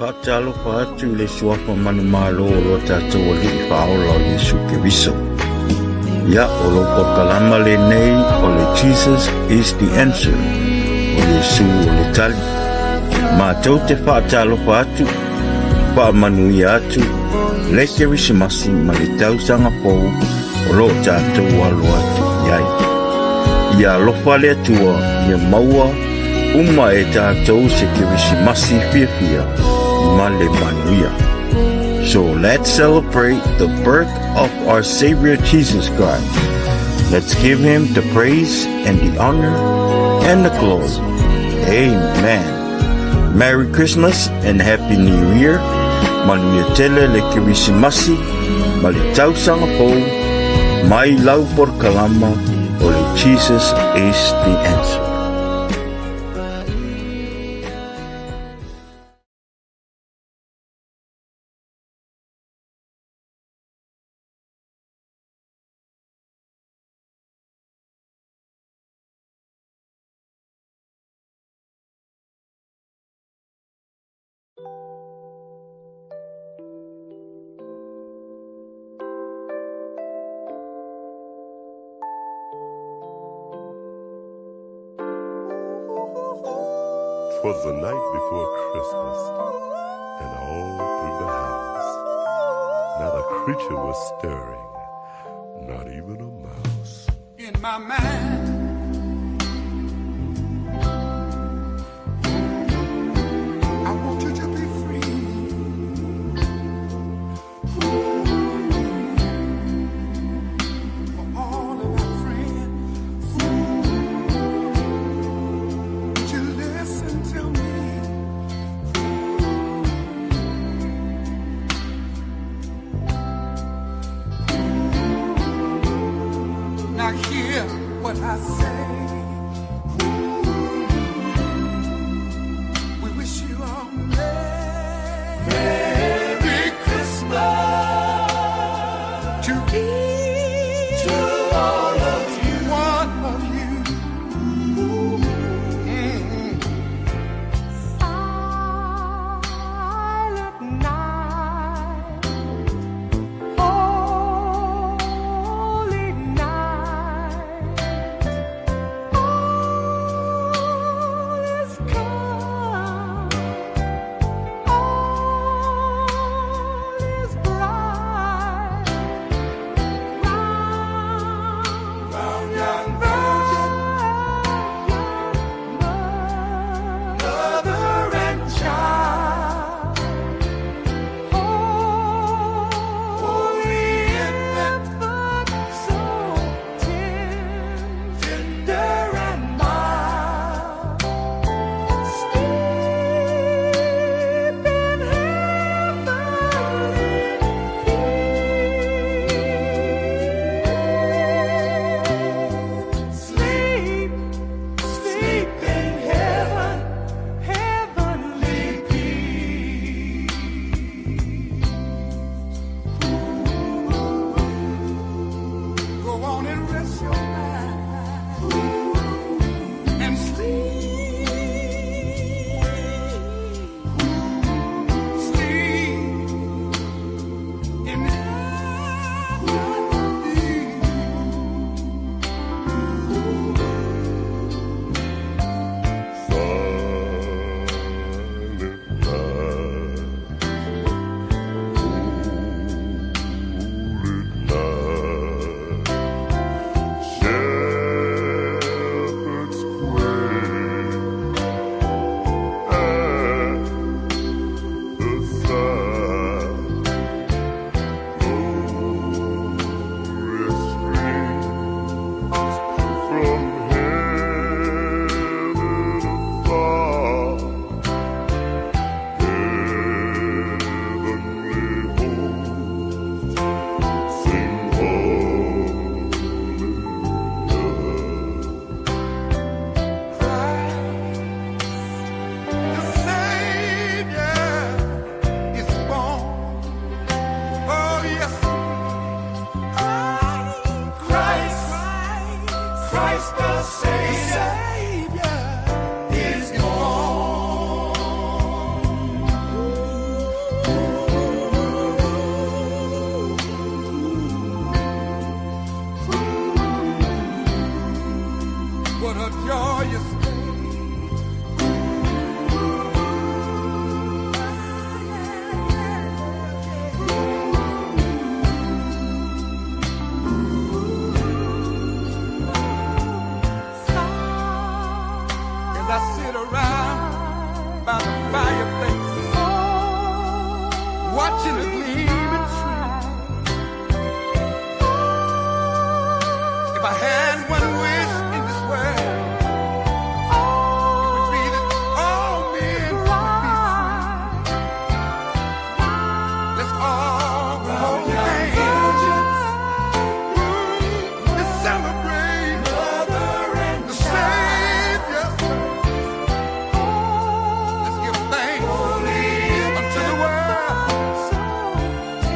Faatalofa atu i le suafa manumalo o lo tatou Alii Faaola o Iesu Keriso. Ia, o lou polokalama lenei o le Jesus is the Answer, o Iesu o le tali. Matou te faatalofa atu, faamanuia atu le Kerisimasi ma le tausaga fou o lo o tatou alo atu i ai. Ia alofa le Atua ia maua uma e tatou se Kerisimasi fiafia ma le manuia. So let's celebrate the birth of our Savior Jesus Christ. Let's give him the praise and the honor and the glory. Amen. Merry Christmas and Happy New Year. Manuia tele le Kerisimasi ma le tausaga fou mai lau polokalama o le Jesus is the Answer. Twas the night before Christmas, and all through the house not a creature was stirring, not even a mouse. In my mind, I want you to be free. For all of our friends, would you listen to me? Now hear what I around by the fireplace, watching the gleaming tree. If I had one wish in this world, it would be that all men would be free. Let's all hold hands and celebrate the Savior's birth. Let's give thanks unto the world.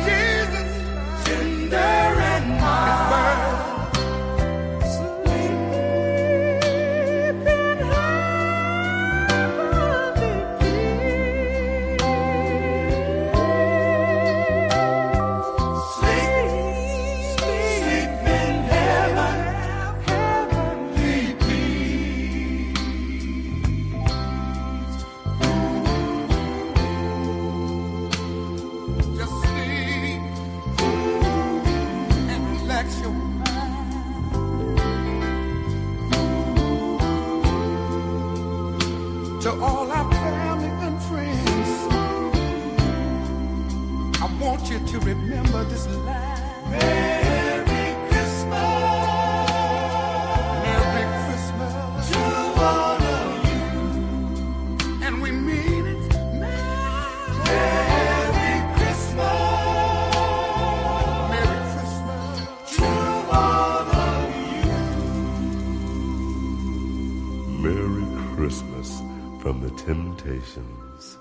Jesus, tender and mild. Sleep in heaven, heavenly peace. Just sleep and relax your mind. To all our family and friends, I want you to remember this line. Merry Christmas. Merry Christmas to all of you. And we mean it. Merry Christmas. Merry Christmas to all of you. Merry Christmas from the Temptations.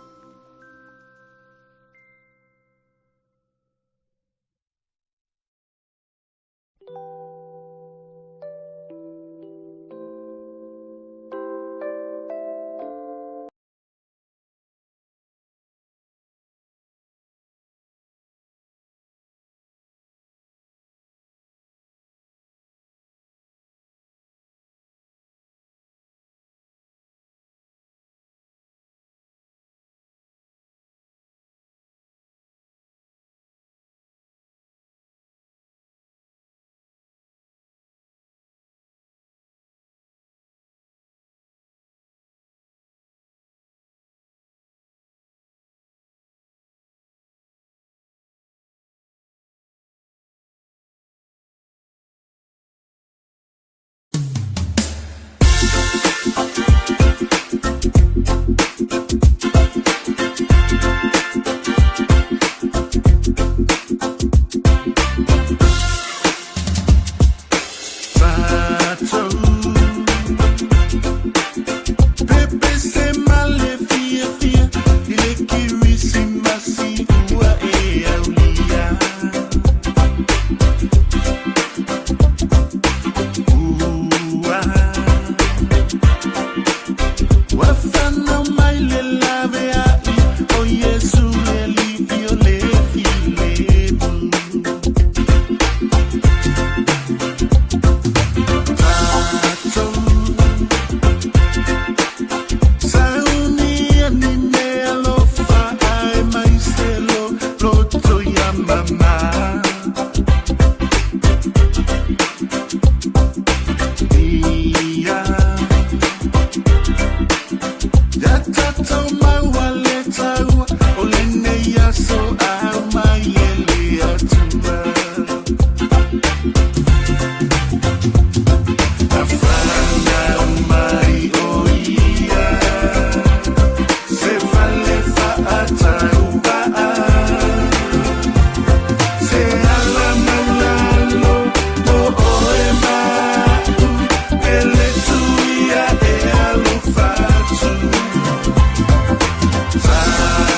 Time.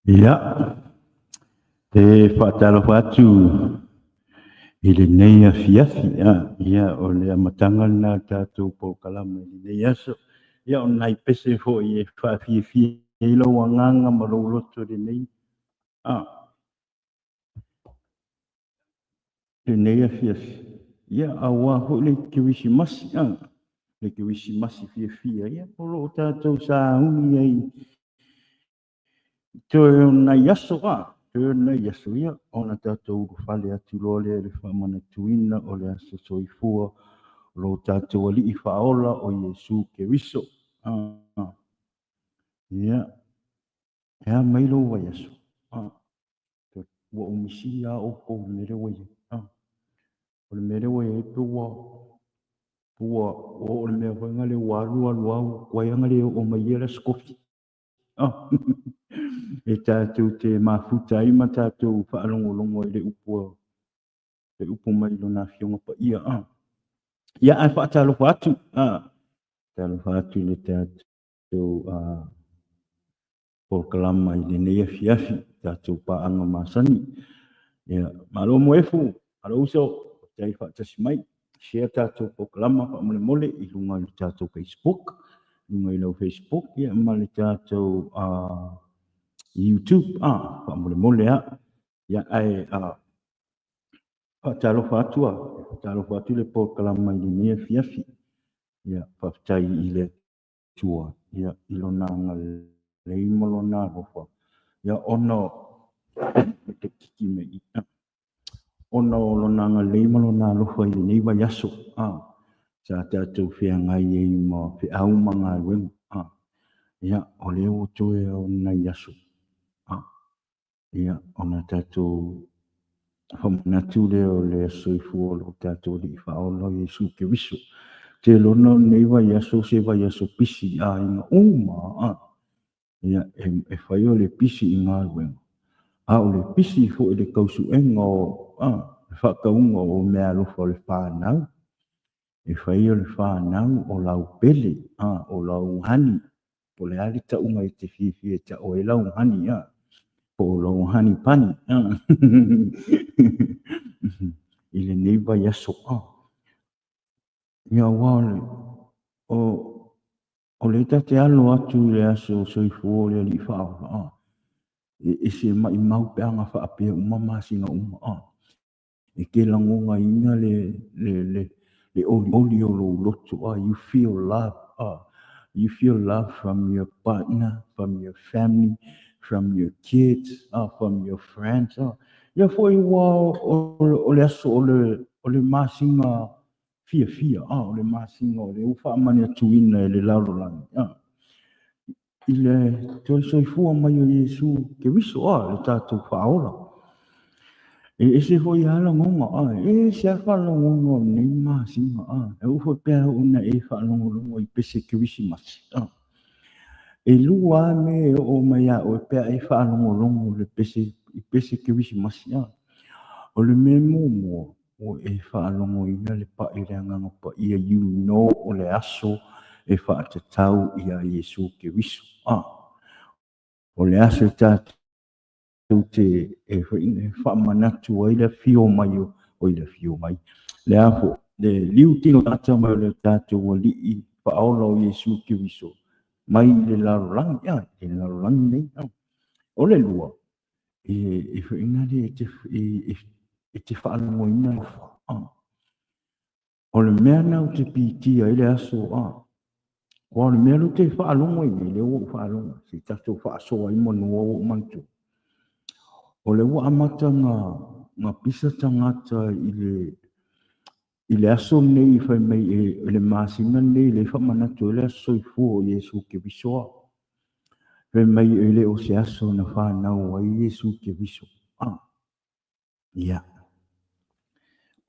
Ia, e faatalofa atu i lenei afiafi. Ia, o le amataga lena o le tatou polokalame i lenei aso. Ia, o nai pese foi e faafiafia ai lou agaga ma lou loto i lenei, lenei afiafi. Ia, aua foi le Kerisimasi, le Kerisimasi fiafia, ia, o lo o tatou sauni ai toe o nai aso, toe o nai aso, ia, ona tatou ulufale atu loa lea i le faamanatuina o le aso soifua o lo tatou Alii Faaola o Iesu Keriso. Ia, e a mai lou vaiaso? Ua ou misia lava outou i le mea lea ua i ai. O le mea lea ua i ai pe ua ua oo i le mea foi lea ua alu alu lava ua tuai lava ona le oo mai ia le aso kofi. E tatou te mafuta ai ma tatou faalogologo ai i le upu, le upu mai Lona Afioga Paia. Ia, ae faatalofa atu, faatalofa atu i le tatou polokalama i lenei afiafi, tatou paaga masani. Ia, malo Moefu, malo uso, faafetai faatasi mai. Share tatou polokalama faamolemole i luga i le tatou Facebook, luga i lau Facebook ia ma le tatou YouTube, faamolemole lava. Ia, ae faatalofa atu, faatalofa atu i le polokalama i lenei afiafi. Ia, faafetai i le Atua, ia, i lona agalelei ma lona alofa, ia, ona te kiki me i, ona o lona agalelei ma lona alofa i lenei vaiaso, sa tatou feagai ai ma feau ma galuega, ia, o lea ua toe o nai aso, ia, ona tatou faamanatu lea o le aso soifua o lo tatou Alii Faaola o Iesu Keriso. Te lona o lenei vaiaso o se vaiaso pisi i aiga uma, ia, e fai o le pisi i galuega, a o le pisi foi i le tausuega o le faatauga o meaalofa o le fanau. E fai o le fanau o lau pele, o lau honey, po o le a le tauga e te fiafia e tau ai lau honey, po o lau honey bunny i lenei vaiaso. Ia, aua o lea ta te alo atu i le aso soifua o le Alii Faaola, e ese maimau pe ana faapea uma masina uma. E te lagonaina le olioli o lou loto. You feel love. You feel love from your partner, from your family, from your kids, from your friends. Ia foi ua o le aso o le masina fiafia, o le masina o le ua faamanatuina e le lalolagi i le toe soifua mai o Iesu Keriso, le tatou Faaola. E ese foi lava lagona, e ese lava faalogona o lenei masina. E oo foi pe a oo ina e faalogologo i pese Kerisimasi. E lua lava mea e oo mai ia oe pe a e faalogologo i le pese, i pese Kerisimasi. O le mea muamua, ua e faalogoina le pai o le Agaga Paia, you know o le aso e faatatau ia Iesu Keriso. O le aso e tatou te e faamanatu ai le afio mai o i le afio mai. Le a foi, le liutino tagata mai o le tatou Alii Faaola o Iesu Keriso mai le lalolagi, le lalolagi nei. O le lua, e foi ina le e te faalogoina le fa. O le mea na ou te pitia ai le aso, aua o le mea lea ou te faalogo ai nei, lea ua ou faalogo, se i tatou faasoa ai manua ua ou manatua. O lea ua amata na pisa tagata i le aso lenei, fai mai i le masina lenei, lea e faamanatu ai le aso soifua o Iesu Keriso. Fai mai e le o se aso na fanau ai Iesu Keriso. Ia,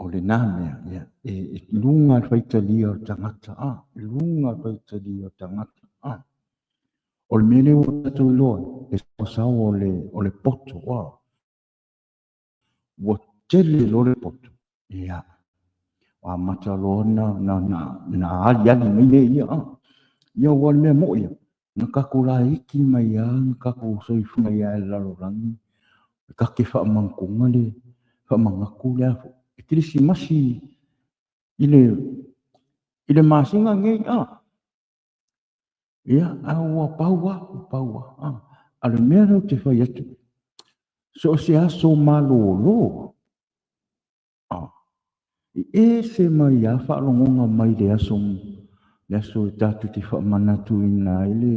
o lena mea, ia, e luga le faitalia o le tagata, luga le faitalia o le tagata. O le mea lea ua tatou iloa, le saoasaoa o le poto, ua tele loa le poto, ia, ua amata loa na aliali mai mea ia. Ia, ua o le mea moi ia. Na tatou laiti mai lava na tatou soifua mai lava i le lalolagi, e tatou te faamanatua le faamanatu le a foi, le Kerisimasi i le i le masina lenei a. Ia, a ua pau lava, ua pau lava. A, a o le mea lea ou te fai atu, so o se aso malolo, a, e ese mai lava faalogoga mai le aso le aso e tatou te faamanatuina ai le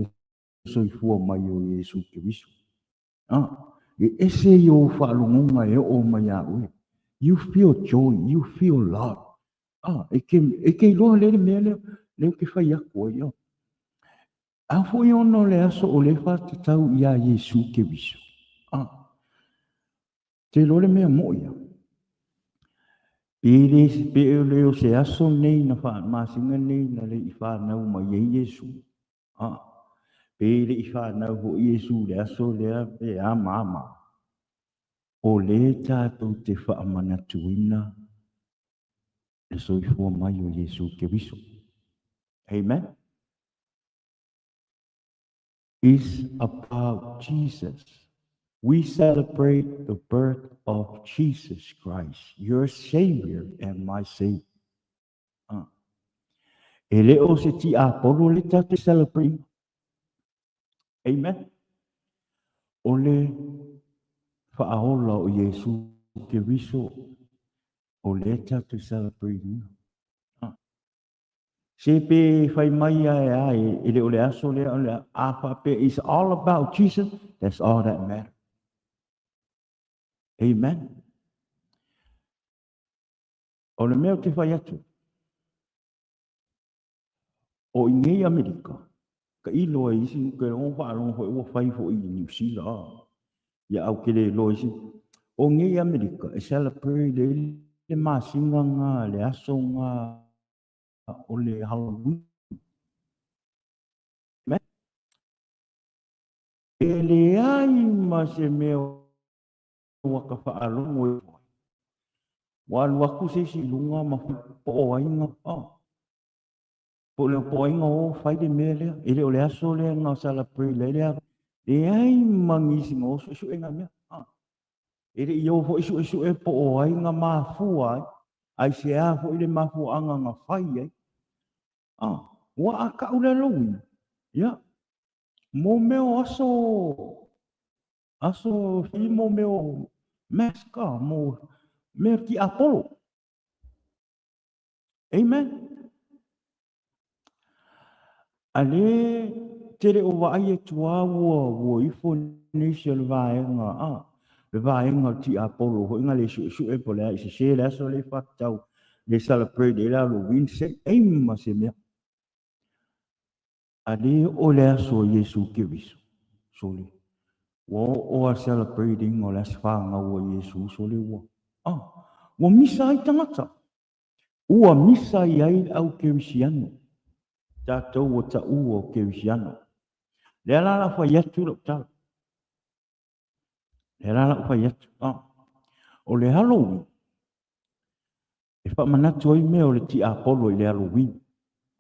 soifua mai o Iesu Keriso. A, e ese i ou faalogoga e oo mai ia oe. You feel joy, you feel love. A, e te, e te iloa lea le mea lea, lea ou te fai atu ai. A, a foi ona o le aso o lea e faatatau ia Iesu Keriso. A, te iloa le mea moʻi a. Pe le, pe le o se aso nei na wha, masina nei na le i whanau mai ai Iesu. A, pe le i whanau ho Iesu le aso lea pe a mama. O lea tatou te faamanatuina le soifua mai o Iesu Keriso. Amen. Is about Jesus. We celebrate the birth of Jesus Christ, your Savior and my Savior. Ah. E le o se tiapolo le tatou celebrate. Amen. O le faaola o Iesu Keriso o lea tatou celebrate. Ah. Se pe fai mai a e a e le o le aso lea o le a faapea it's all about Jesus, that's all that matters. Amen. O le mea ou te fai atu, o i nei Amerika, ka iloa e isi, ke logo faalogo foi ua fai foi i Niu Sila, ia au ke le iloa isi. O nei Amerika, e celebrate le, le masina nga, le aso nga o le Halloween. E leai ma se mea ua ka faalogo e Ua alu atu se isi i luga ma po o ai na, oh. Po o po o ai na o fai le mea lea. E le o le aso lea na celebrate ai le leai ma nisi na o suesue na mea. Ah. E le i o foi suesue po o ai na mafua ai. Aisea foi le mafuaaga na fai ai. Ah. Ua a kau le Halloween. Ia. Mo mea o aso aso fi mo mea o mask ah, mo mea tiapolo. Amen. A le tele o vaai atu lava ua ua ifo nisi o le vaega a le vaega o le tiapolo foi na le suesue po o le a i sese le aso lea faatatau le celebrate ai le Halloween se ai ma se mea. A le oo le aso o Iesu Keriso, sole, ua oo a celebrating o le aso fanau o Iesu, sole ua, ah, ua misa ai tagata. Ua misa i ai le au kerisiano. Tatou ua taua o kerisiano. Lea la la fai atu lau tala. Lea la lau fai atu. Ah. O le Halloween, e faamanatu ai mea o le tiapolo i le Halloween.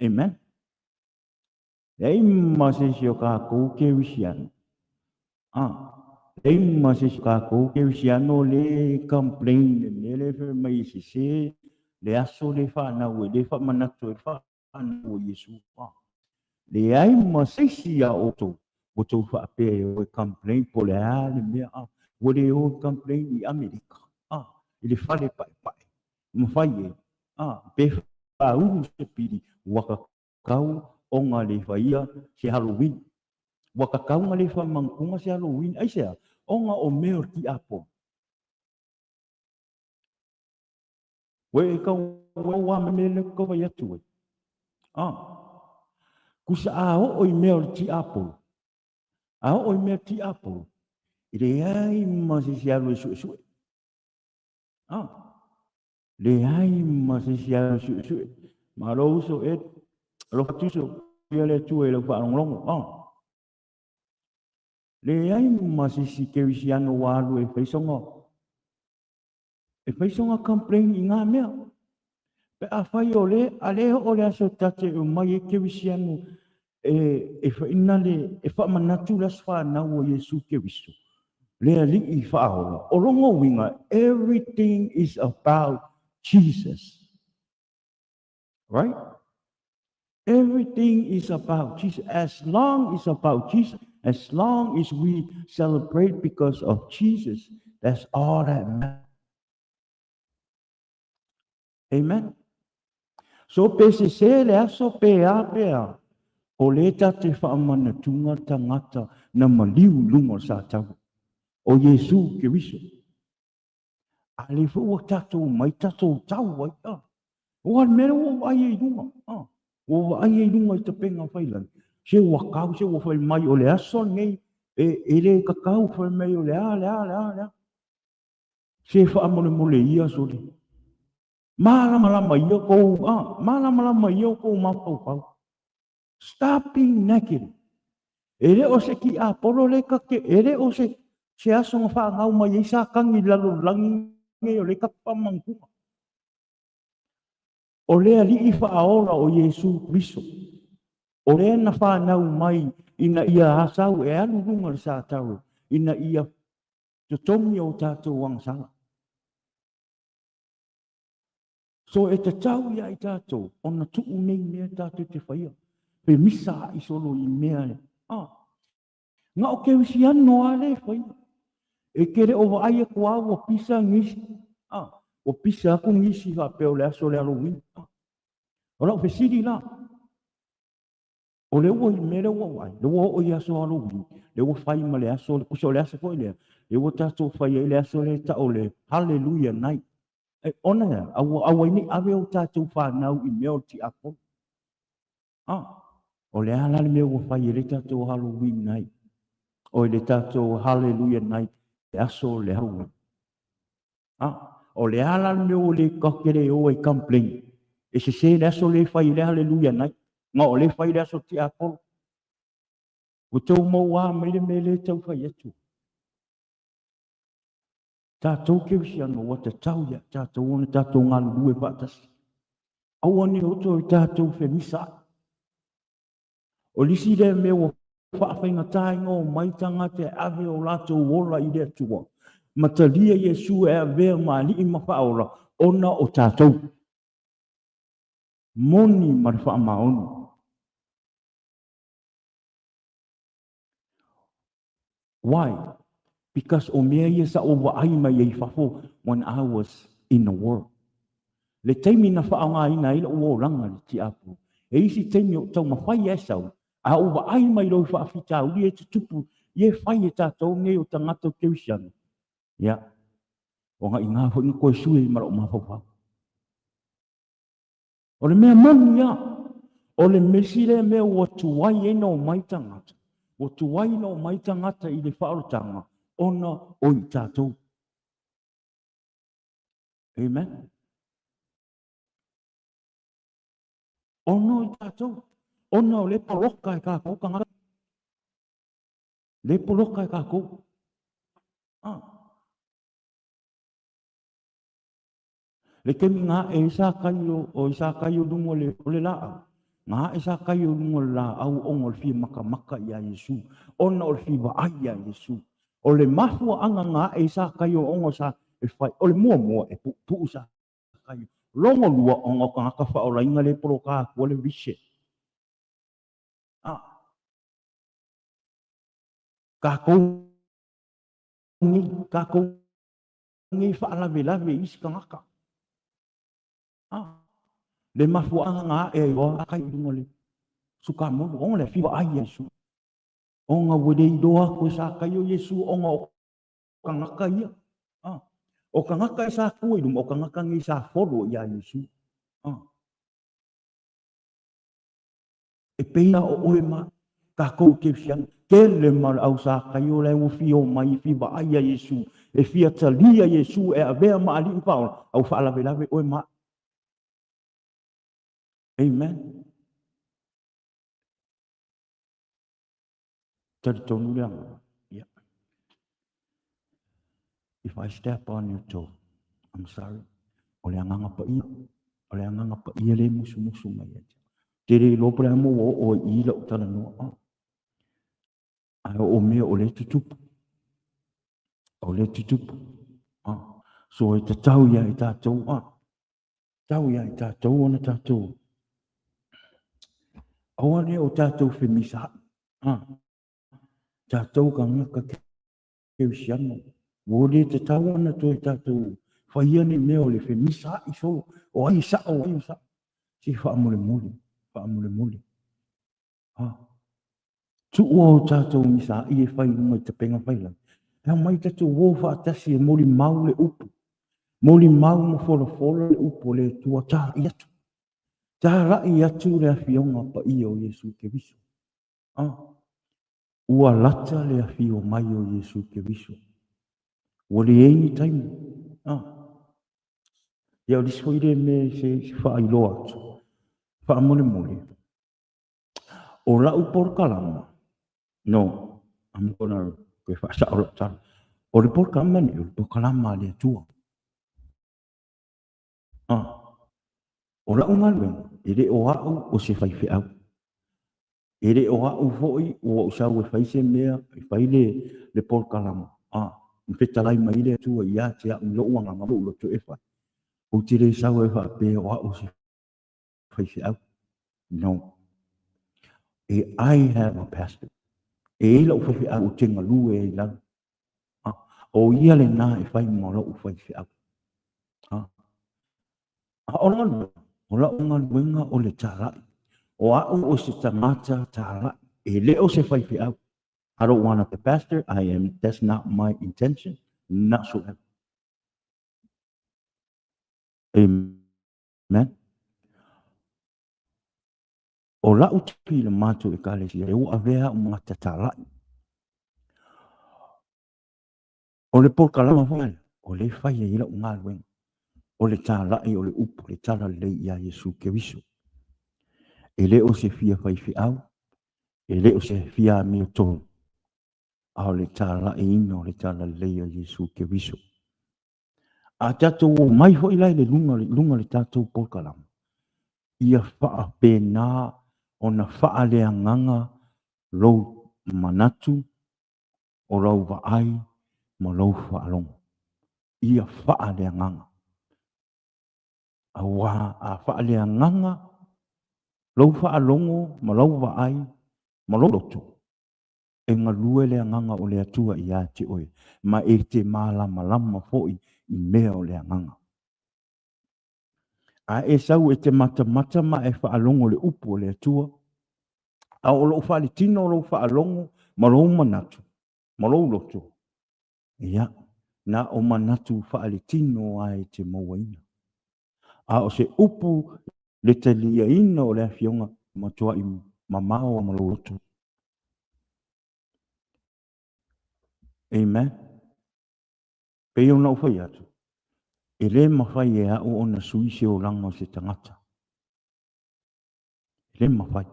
Amen. Leai ma se isi o tatou kerisiano. Ah. Leai ma se isi o tatou kerisiano le complain le mea lea fai mai e sese le aso le fanau e le faamanatu e fanau o Iesu. Ah. Leai ma se isi ia outou ua tou faapea e o e complain po o le a le mea. Ah. Ua le o e complain i Amerika. Ah. I le fale paepae. Mafai e. Ah. Pe faaulu se pili ua kakau ona le faia se Halloween. Ua kakau ona le faamanatunga se Halloween. Aisea? Ona o mea o le tiapolo. Ua e kau ua me mea lea kau fai atu ai. Ah. Kusa a oo i mea o le tiapolo. A oo i mea tiapolo. E leai ma se isi alu e suesue. Ah. Leai ma se isi alu e suesue. Malo uso e alofa atu uso ia le Atua i lau faalogologo. Ah. Leai ma se isi kerisiano ua alu e fai sona e fai sona complain i ngā mea. Pe afai o le, a le oo le aso ta te umai e kerisiano. E, e whaina le, e whaamanatu le aso whanau o Iesu Keriso, le Alii whaaola. O longa uiga, everything is about Jesus. Right? Everything is about Jesus. As long as about Jesus, as long as we celebrate because of Jesus, that's all that matters. Amen. So pe sesē le aso pe a pe a, o lē ta te faamanatuga tagata na maliu i luga o le sataua, o Iesu Keriso. A lea foi ua tatou omai tatou tau ai, a. Ua le mea lea ua ou vaai ai i luga, a. Ua ou vaai ai i luga i tapenga failagi, se ua kau, se ua fai mai o le aso lenei, e, e le kakau fai mai o le a, le a, le a, le a. Se faamolemole ia sole. Malamalama ia kou, a, malamalama ia o kou mafaufau. Stop being negative. E le o se tiapolo le ka te, e le o se, se aso na faagau mai ai sa kagi i le lalolagi nei o le ka faamanatunga. O le Alii faaola o Iesu Keriso, o lea na fanau mai ina ia asau e alu luga le satalo, ina ia totogi o tatou agasala. So e tatau ia i tatou ona tuu nei mea tatou te faia, pe misa a'i solo i mea e, ah, na o kerisiano a le faia. E ke le o vaai atu a ua pisa nisi, ah, ua pisa atu nisi faapea o le aso o le Halloween. Ah. O lau fesili la, O lea ua i mea lea ua ou vaai, lea ua oo i aso Halloween, lea ua fai ma le aso, tusa o le aso foi lea, lea ua tatou fai ai le aso lea e tau o le Hallelujah Night. E, ona ea, aua, aua ai nei ave o tatou fanau i mea o le tiapolo. Ah, o le a la le mea ua fai e le tatou Halloween Night, o i le tatou Hallelujah Night, le aso o le Halloween. Ah, o le a la le mea ua le kake le o ai complain? E sese le aso le fai le Hallelujah Night, na o le fai le aso tiapolo. Ua tou maua mai le mea le tau fai atu. Tatou kerisiano ua tatau ia tatou ona tatou galulue faatasi. Aua ne i toe tatou femisaai. O le isi lea mea ua faafaigata ai ona omai tagata e ave o latou ola i le Atua, ma talia Iesu e avea ma Alii ma Faaola ona o tatou. Moni ma le faamaoni. Why? Because o mea ia sa ou vaai mai ai fafo when I was in the world. Le taimi na faaaogaina ai lou olaga i le tiapolo, e isi taimi o taumafai e sau, a ou vaai mai loa i faafitauli e tutupu ia e fai e tatou nei o tagata o kerisiano, ia, o agai foi na toe sui ai ma lou mafaufau. O le mea moni lava, o le mesi lea mea ua tuai ai ona omai tagata, ua tuai ona omai tagata i le faaolataga ona o i tatou. Amen. Ona o i tatou, ona o le poloka e kākou tagata. Le poloka e kākou. Ah. Le taimi na aʻe ai Sakaio, oi Sakaio i luga o le, o le lāʻau, na aʻe Sakaio i luga o le lāʻau ona o le fia makamaka iā Iesū, ona o le fia vaai iā Iesū. O le mafuaaga na aʻe ai Sakaio ona o sa, e fai, o le muamua e puʻupuʻu Sakaio. Lona lua, ona o tagata faaolaina lea e poloka atua le vision. A, kākou nei, kākou nei faalavelave i isi tagata. A, le mafuaaga na ae ai loa kai i luga le sukamolu, ona le fiva ai Iesu. Ona ua le iloa atu e Sakaio Iesu ona o tagata ia. A, o tagata e sa tua i luma, o tagata nei sa follow iā Iesu. A, E pei la o oe ma takou kerisiano, tele ma le au Sakaio la ua fia omai e fia vaai ia Iesu, e fia talia Iesu e avea ma alii faaola, a ua faalavelave oe ma au. Amen. Talitonu le agaga. Yeah. If I step on your toe, I'm sorry. O le agaga paia, o le agaga paia le musumusu mai ia te au. Te le iloa po o le a mea ua oo ai i i lau talanoa. Ae o mea o lea e tutupu. O lea e tutupu. So e tatau ia i tatou, tatau ia i tatou ona tatou aua ne o tatou femisaai. Tatou tagata kerisiano, ua le tatau ona toe tatou faia ni mea o le femisaai solo, o ai e sao, o ai e sao. Se faamolemole, faamolemole. Tuua o tatou misaai e fai i luga i tapega failagi. E aumai tatou o faatasi e molimau le upu. Molimau ma folafola le upu o le Atua. Talai atu. Talai atu le afioga paia o Iesu Keriso. Ua lata le afio mai o Iesu Keriso. Ua leai ni taimi. Ia o le isi foi lea mea se faailoa atu. Faamolemole. O lau polokalama, no, I'm gonna toe faasao lau tala. O le polokalama lenei, o le polokalama a le Atua. Ah, o lau galuega, e le o au o se faifeau. E le o au foi ua ou sau e fai se mea, e fai le, le polokalama. Ah, na fetalai mai le Atua ia te au i lou agaga ma lou loto e fai. Ou te le sau e faapea o au o se faifeau. No. E I have a pastor. E i ai lau faifeau ou te galue ai i lalo. Ah, o ia lena e fai ma lou faifeau. Ah. A o galuega, o lau galuega o le talai. O au o se tagata talai. E le o se faifeau. I don't want to be a pastor. I am, that's not my intention. Not so ever. Amen. O lau tipi i le matou ekalesia, e ua avea au ma tatalai. O le polokalama foi lea, o lea e fai ai lau galuega, o le talai o le upu, le talalelei ia Iesu Keriso. E le o se fia faifeau, e le o se fia amiotonu, a o le talaiina o le talalelei a Iesu Keriso. A tatou omai foi la i le luga, luga o le tatou polokalama, ia faapena ona faaleagaga lou manatu, o lau vaai ma lou faalogo. Ia faaleagaga. Aua a faaleagaga lou faalogo ma lau vaai ma lou loto, e galue le Agaga o le Atua ia te oe, ma e te malamalama foi i mea o le Agaga. A e sau e te matamata ma e faalogo le upu o le Atua, a o lou faaletino lou faalogo ma lou manatu ma lou loto, ia, na o manatu faaletino lava e te mauaina. A o se upu le taliaina o le afioga e matuai mamao ma lou loto. Amen. Pei ona ou fai atu, e le mafai e au ona sui se olaga o se tagata. E le mafai.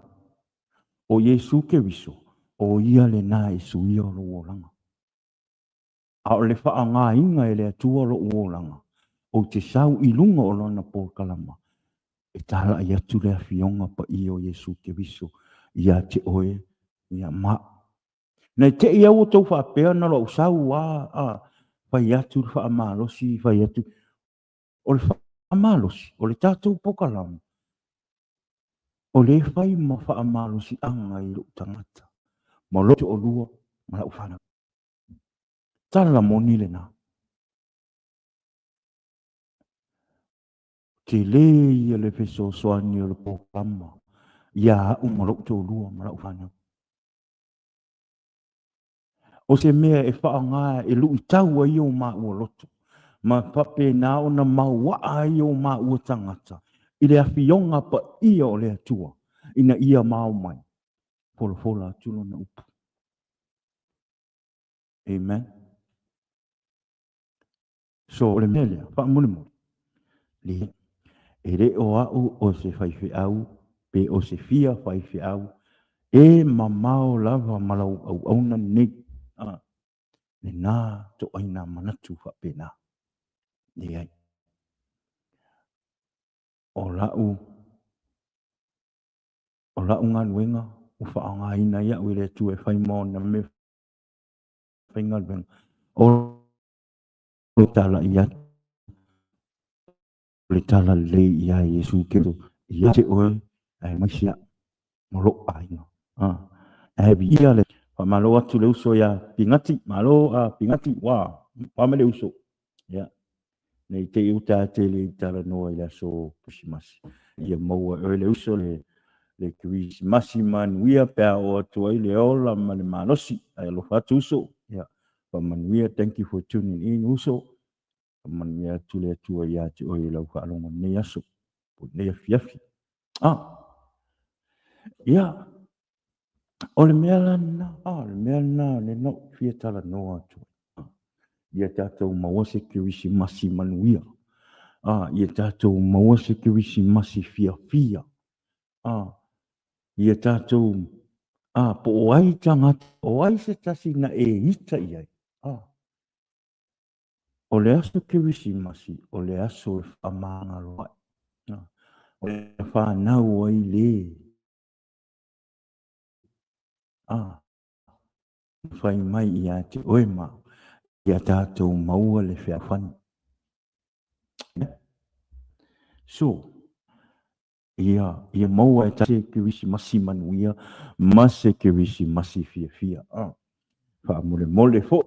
O Iesu Keriso, o ia lena e suia o lou olaga. A o le faaaogaina e le Atua lou olaga, ou te sau i luga o Lona polokalama, e talai atu le Afioga Paia o Iesu Keriso ia te oe, ia ma au. Nei te i au outou faapea na lou sau a, a fai atu le faamalosi, fai atu. O le faamalosi, o le tatou polokalama, o lea e fai ma faamalosiaga i lou tagata, ma lou toalua, ma lau fanau. Tala moni lena. Tele ia le fesoasoani o le polokalama ia au ma lou toalua ma lau fanau. O se mea e faaaoga e luitau ai o maua loto ma faapena ona mauaa ai o maua tagata i le afioga paia o le Atua ina ia mao mai, folafola atu lona upu. Amen. So, o le mea lea, faamolemole, le, e le o au o se faifeau pe o se fia faifeau, e mamao lava ma lau auauna nei. Ah, lena toaina manatu faapena. Leai. O lau O la'u galuega ua faaaogaina ai a'u e le Atua e fai ma ona mea faigaluega, o le talai atu o le talalelei iā Iesu Keriso ia te oe aemaise a'u ma lo'u aiga. Ae viia le Faamalo atu le uso ia Pigati, malo a Pigati, ua ua mai le uso. Ia, nei te i uta tele i talanoa i le aso Kerisimasi. Ia maua e oe le uso le le Kerisimasi manuia pe a oo atu ai le ola ma le malosi. Ae alofa atu uso. Ia, faamanuia, thank you for tuning in uso. Faamanuia atu le Atua ia te oe i lau faalogo i lenei aso, po o lenei afiafi. Ah, ia, o le mea la lena, ah, o le mea lena lea na ou fia talanoa atu ai. Ah, ia tatou maua se Kerisimasi manuia. Ah, ia tatou maua se Kerisimasi fiafia. Ah, ia tatou, ah, po o ai tagata, o ai se tasi na e ita i ai. Ah, O le aso Kerisimasi, o le aso e faamagalo ai, o le fanau ai le a fai mai ia te oe ma au, ia tatou maua le fealofani. So, ia, ia maua e se Kerisimasi manuia ma se Kerisimasi fiafia. Faamolemole foi.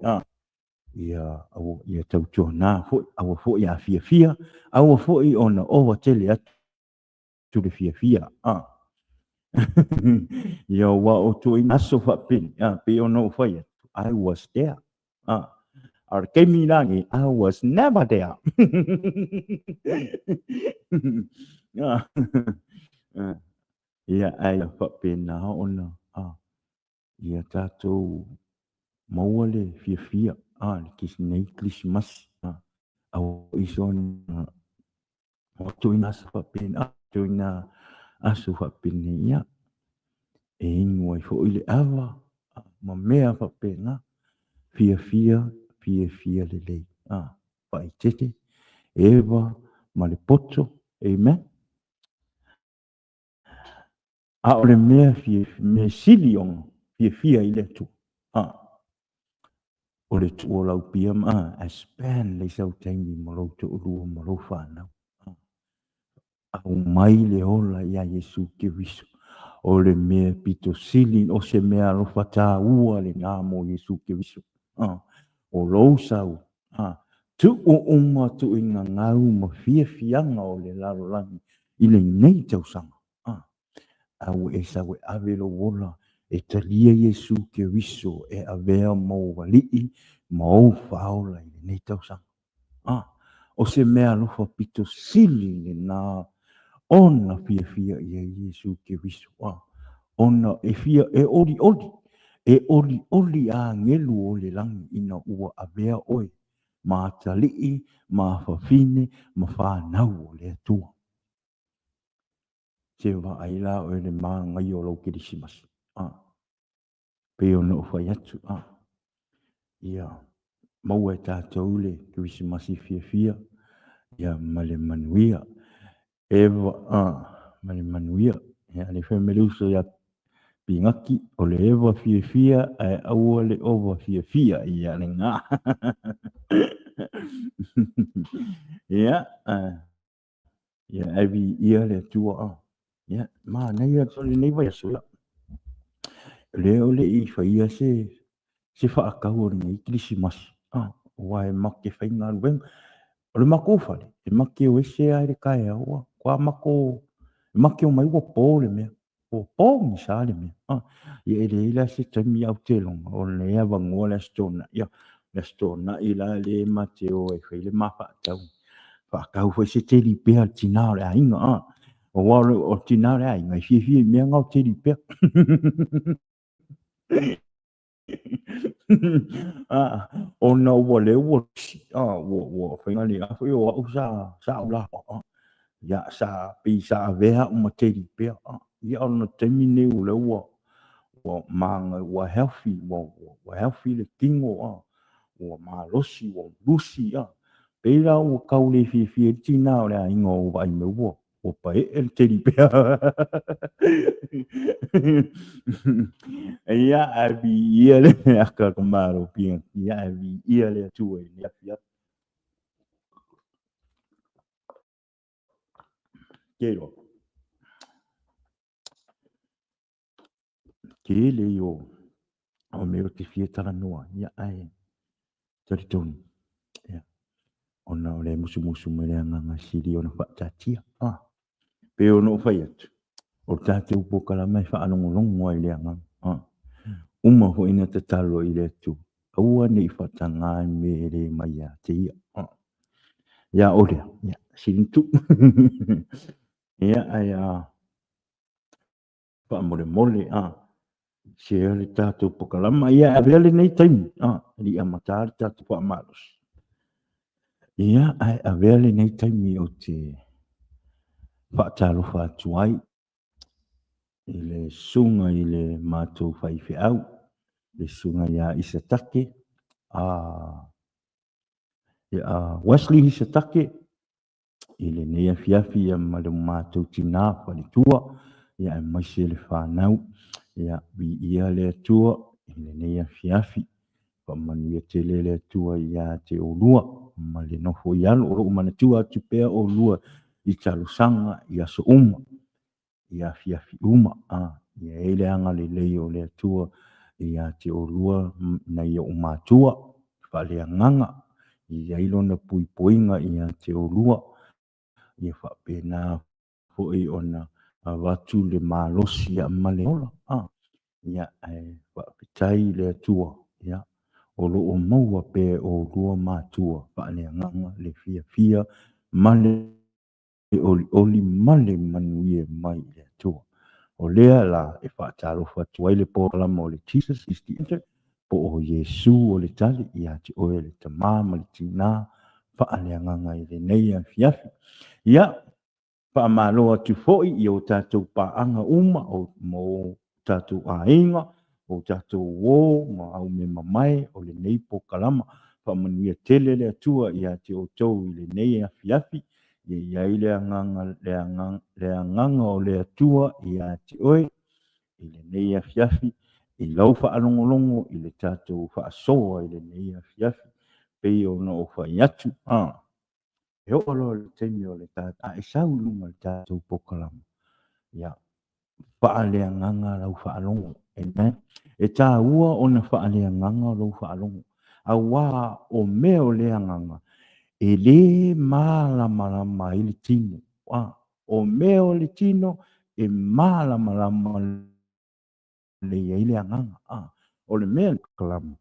Ia, aua, ia tautuana foi, aua foi a fiafia, aua foi ona ova tele atu le fiafia. A. Ia, aua o tuaiga aso faapeni, a, pei ona ou fai atu, I was there. A, a o le taimi la lenei, I was never there. A, ia, ae faapena ona, a, Ia tatou maua le fiafia a le nei Kerisimasi a aua i sona o tuina aso faapena a tuina aso faapenei ia e inu ai foi le ava ma mea faapena fiafia fiafia lelei a faaeteete eva ma le poto. Amen. A o le mea fia, mea sili ona fiafia i le Atua, a, o le tuu o lau pia ma, a, ae spend le sau taimi ma lou toalua ma lou fanau. A, aumai le ola iā Iesu Keriso. O le mea pito sili, o se mea alofa tāua lenā mo Iesu Keriso. A, o lou sau, a, tuu uma tuuina gau ma fiafiaga o le lalolagi i lenei tausaga. A, a ua e sau e ave lou ola e talia Iesu Keriso e avea ma ou alii ma ou faaola i lenei tausaga. A, o se mea alofa pito sili lenā ona fiafia i ai Iesu Keriso. A, ona e fia e olioli, e olioli agelu o le lagi ina ua avea oe ma atalii, ma afafine, ma fanau o le Atua. Se vaai la oe le māngai o lou Kerisimasi. A, pei ona ou fai atu, a, ia maua e tatou le Kerisimasi fiafia, ia ma le manuia. E va, a, ma le manuia. Ia, le fai mai le uso ia Pigaki, o le eva fiafia ae aua le ova fiafia, ia lena. Ia, a, Ia, ae viia le Atua a. Ia, manaia atu lenei vaiaso. Ia. Lea o le i faia se, se faakau o lenei Kerisimasi. A, aua e make faigaluega. O le makou fale, e make o ese lava i le taeao a. Kua mako, e make omai ua po le mea. Ua pogisa le mea. A, ia e leai la se taimi au te loga, o lenei avanoa le Aso Toonai. Ia, le Aso Toonai la lea e ma te o ai fai le ma faatau. Faatau foi se teli pea le tinā o le aiga. A, aua o le tinā o le aiga e fiafia i mea na o teli pea. A, ona ua lea ua a, ua, ua faiga le a foi o au sa, sa ou la, a, ia, sa, pei sa avea au ma teli pea, a, ia ona taimi nei o lea ua, ua maga, ua healthy, ua, ua, ua healthy le tino, a, ua malosi, ua lusi, a, pei la ua tau le fiafia ai le tinā o le aiga o vaai mai ua. Ua paee le teddy bear. Ia, ae viia le aka ka malo pia. Ia, ae viia le Atua i le afiafi. Ke loa. Tele i o o mea o te fia talanoa, ia ae talitonu, ia, ona o le musumusu mai le agaga sili ona faataatia. Ah, pei ona ou fai atu, o le tatou polokalama e faalogologo ai i le agaga. Ah, uma foi na tatalo i le Atua, aua ne i faataga i mea e le mai ia te ia. Ah, ia o lea, ia, sili ona tuu. Ia, ae a faamolemole, a, share le tatou polokalama. Ia, e avea lenei taimi, a, e le i amata le tatou faamalosi. Ia, ae avea lenei taimi ou te faatalofa atu ai i le susuga i le matou faifeau, le susuga ia Isatake, a, ia Wesley Isatake, i lenei afiafi ia ma le matou tinā faletua ia aemaise le fanau ia viia le Atua i lenei afiafi faamanuia tele le Atua ia te olua ma le nofo i alo o loo manatua atu pea olua i talosaga i aso uma i afiafi uma a ia i ai le agalelei o le Atua ia te olua nai ou matua faaleagaga i ai lona puipuiga ia te olua ia faapena foi ona avatu le malosi ma le ola a ia ae faafetai i le Atua ia o lo o maua pea e olua matua faaleagaga le fiafia ma le olioli ma le manuia mai i le Atua. O lea la e faatalofa atu ai le polokalama o le Jesus is the Answer, po o Iesu o le tali ia te oe le tama ma le tinā faaleagaga i lenei afiafi. Ia, faamalo atu foi i o tatou paaga uma o, ma o tatou aiga, o tatou uo ma aumemamae o lenei polokalama. Faamanuia tele le Atua ia te outou i lenei afiafi, ia i ai le agaga, le agaga, le agaga o le Atua ia te oe i lenei afiafi, i lau faalogologo i le tatou faasoa i lenei afiafi, pei ona ou fai atu, a, e oo loa i le taimi o le tatou, a e sau i luga o le tatou polokalama, ia, faaleagaga lau faalogo. Amen. E tāua ona faaleagaga lou faalogo. Auā o mea o le agaga, e lē mālamalama ai le tino. A, o mea o le tino, e mālamalama lelei ai le agaga. A, o le mea kalama,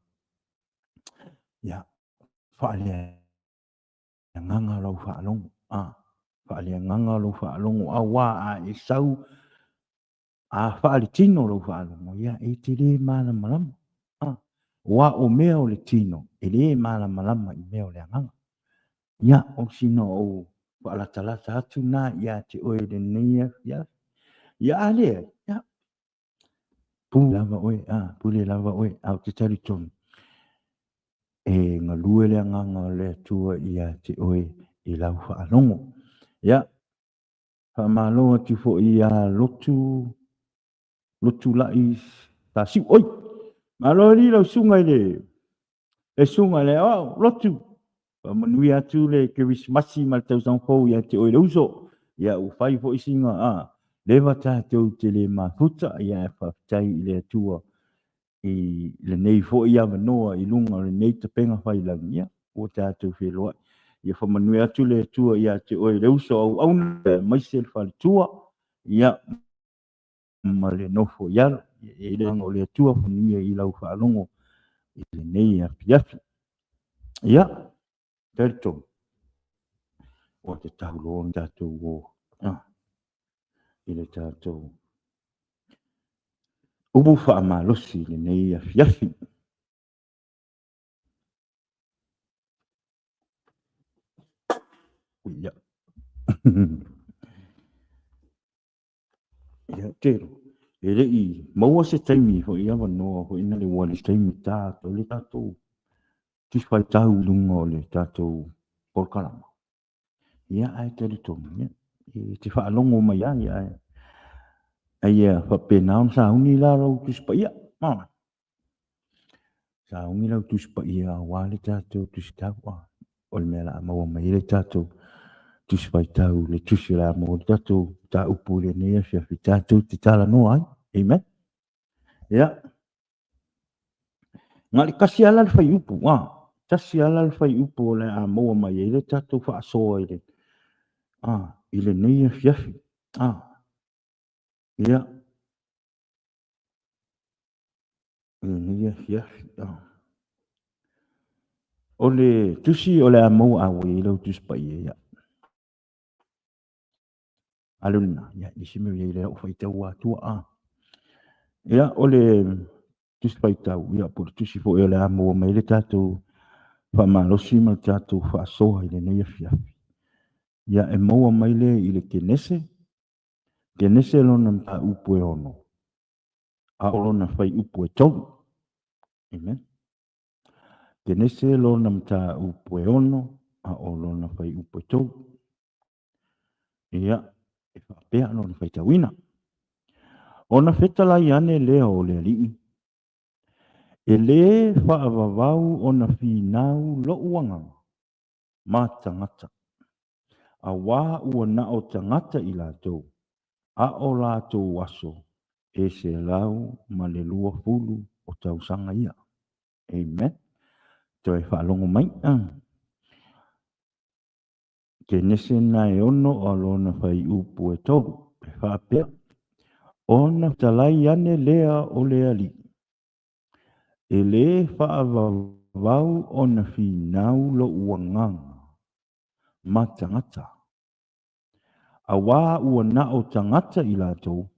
ia, faaleagaga. Agaga lau faalogo, a, faaleagaga lou faalogo, auā a e sau a faaletino lou faalogo, ia, e te lē malamalama, a, auā o mea o le tino, e lē malamalama i mea o le agaga. Ia, o sina ou faalatalata atu na ia te oe i lenei afiafi. Ia, a leai, ia, pule lava oe, a, pule lava oe, a ou te talitonu, e galue le agaga o le Atua ia te oe i lau faalogo. Ia, faamalo atu foi ia Lotu, Lotu Lai Sasiu. Oi, malo alii lau susuga i le, le susuga i le aoao, Lotu. Faamanuia atu le Kerisimasi ma le tausaga fou ia te oe le uso. Ia, ua fai foi sina, a, leva tatou te le mafuta, ia, ae faafetai i le Atua i lenei foi avanoa i luga o lenei tapega faiilagi, ia, ua tatou feiloai. Ia faamanuia atu le Atua ia te oe le uso auauna, aemaise le faletua, ia, ma le nofo i alo. Ia i ai le agaga o le Atua faamanuia i lau faalogo i lenei afiafi. Ia, talitonu, ua tatau loa ona tatou o i le tatou upu faamalosi i lenei afiafi. Ia. Ia, telo. E le i maua se taimi foi avanoa foi na le ua le taimi tatou le tatou tifaitau i luga o le tatou polokalama. Ia, ae talitonu, ia, E te faalogo mai ai, ae a ia faapena ona sauni la lau Tusi Paia. A. Sauni lau Tusi Paia aua le tatou Tusi Tau. A. O le mea o le a maua mai ai le tatou Tusi Faitau, le Tusi o le a maua le tatou mataupu i lenei afiafi tatou te talanoa ai. Amen. Ia. Na o le tasi lava la le fuaiupu, a, tasi lava la le fuaiupu o le a maua mai ai le tatou faasoa i le, a, i lenei afiafi. A, ia, i lenei afiafi, a. O le tusi o le a maua, a ua i ai lau Tusi Paia, ia. Alu lena, ia, i se mea i le au faitau atua, a. Ia, o le tusi faitau, ia, po o le tusi foi o le a maua mai le tatou faamalosi ma le tatou faasoa i lenei afiafi. Ia, e maua mai le i le Kenese, Kenese lona mataupu e 6, a o lona fuaiupu e 3. Amen. Kenese lona mataupu e 6, a o lona fuaiupu e 3. Ia, e faapea lona faitauina. Ona fetalai ane lea o le Alii, E lē faavavau ona finau loʻu agaga ma tagata, auā ua na o tagata i latou, a o latou aso e 120 o tausaga ia. Amen. Toe faalogo mai. Kenese na e 6 a lona fuaiupu e 3, e faapea, Ona fetalai ane lea o le Alii, E lē faavavau ona finau loʻu agaga ma tagata, auā ua na o tagata i latou,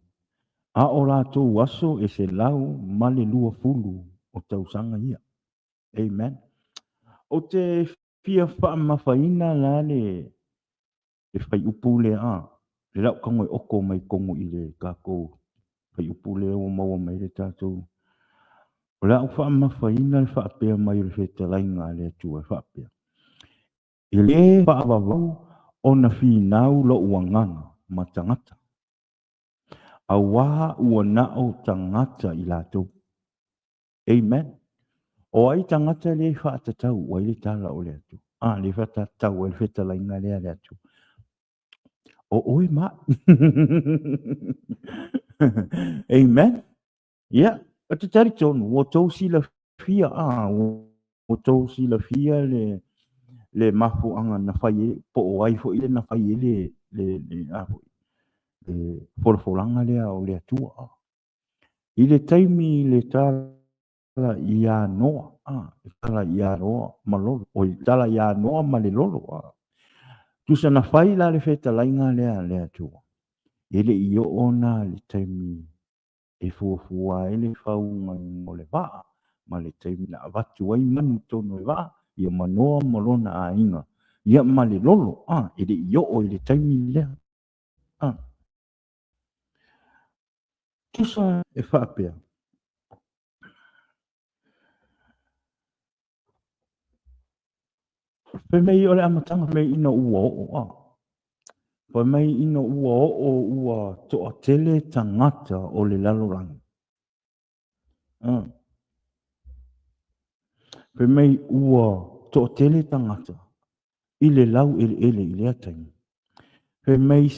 a o latou aso e 120 o tausaga ia. Amen. Ou te fia faamamafaina la le le fuaiupu lea, a, le lau tago e oto mai totonu i le tatou fuaiupu lea ua maua mai le tatou. O le a ou faamamafaina le faapea mai o le fetalaiga a le Atua e faapea, E lē faavavau ona finau loʻu agaga ma tagata, auā ua na o tagata i latou. Amen. O ai tagata lea i faatatau ai le tala o le Atua? A, lea i faatatau ai le fetalaiga lea a le Atua. O oe ma au. Amen. Ia, ou te talitonu, ua outou silafia, a, ua outou silafia le, le mafuaaga na fai ai, po o ai foi le na fai ai le, le, le, a foi, le folafolaga lea o le Atua. A. I le taimi i le tala iā Noa, a, le tala iā Noa ma Lolo, oi, tala iā Noa ma le lolo, a. Tusa na fai la le fetalaiga lea a le Atua, e le i oo na le taimi e fuafua ai le fauga o le vaa, ma le taimi na avatu ai manu i totonu o le vaa, ia ma Noa ma lona aiga, ia ma le lolo, a, e le i oo i le taimi lea, a. Tusa e faapea. Fai mai o le amataga fai mai ina ua oo a. Fai mai ina ua oo ua toatele tagata o le lalolagi. Fai mai ua toatele tagata i le laueleele i lea taimi. Fai mai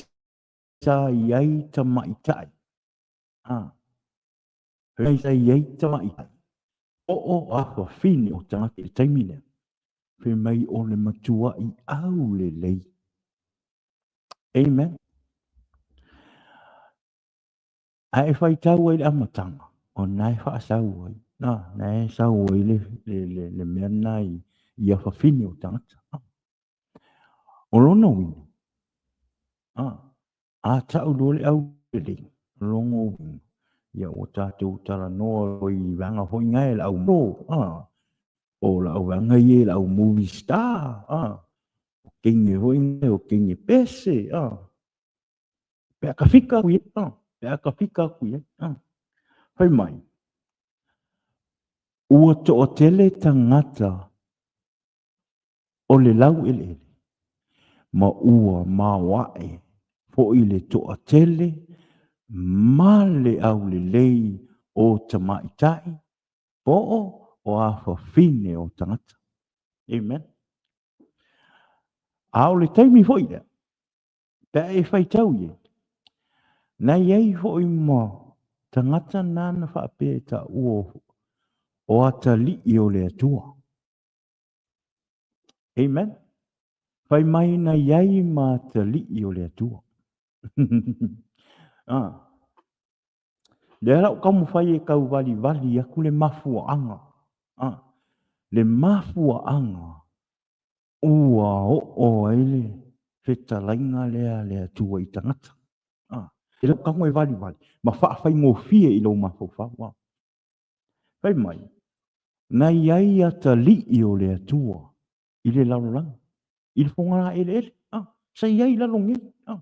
sa i ai tamaitai, a, fai mai sa i ai tamaitai, po o a fafine o tagata i le taimi lea, fai mai o le matuai aulelei. Amen. A e faitau ai le amataga, o na e faasau ai, na, na e sau ai le, le, le, le mea na i, i afafine o tagata. O lona uiga, a, a tau loa le aulelei, o lona uiga, ia ua tatou talanoa loa i vaega foi na e le au malo, a, o le au vaega ia i le au movie star, a, o teine foi na o teine pese, a, pe a tafika atu i ai, a, pe a tafika atu i ai, a. Fai mai, ua toatele tagata o le laueleele, ma ua maoae foi le toatele ma le aulelei o tamaitai po o afafine o tagata. Amen. A o le taimi foi lea, pe a e faitau i ai, na i ai foi ma tagata nana faapea e taua o atalii o le Atua. Amen. Fai mai na i ai ma atalii o le Atua. Ah. Lea la o taumafai e tauvalivali atu le mafuaaga. Ah. Le mafuaaga ua oo ai le fetalaiga lea a le Atua i tagata. Ah. E le o tago e valivali ma faafaigofie i lou mafaufau. Ah. Fai mai, na i ai atalii o le Atua i le lalolagi, i le fogalā eleele. Ah. Sa i ai i lalo nei. Ah.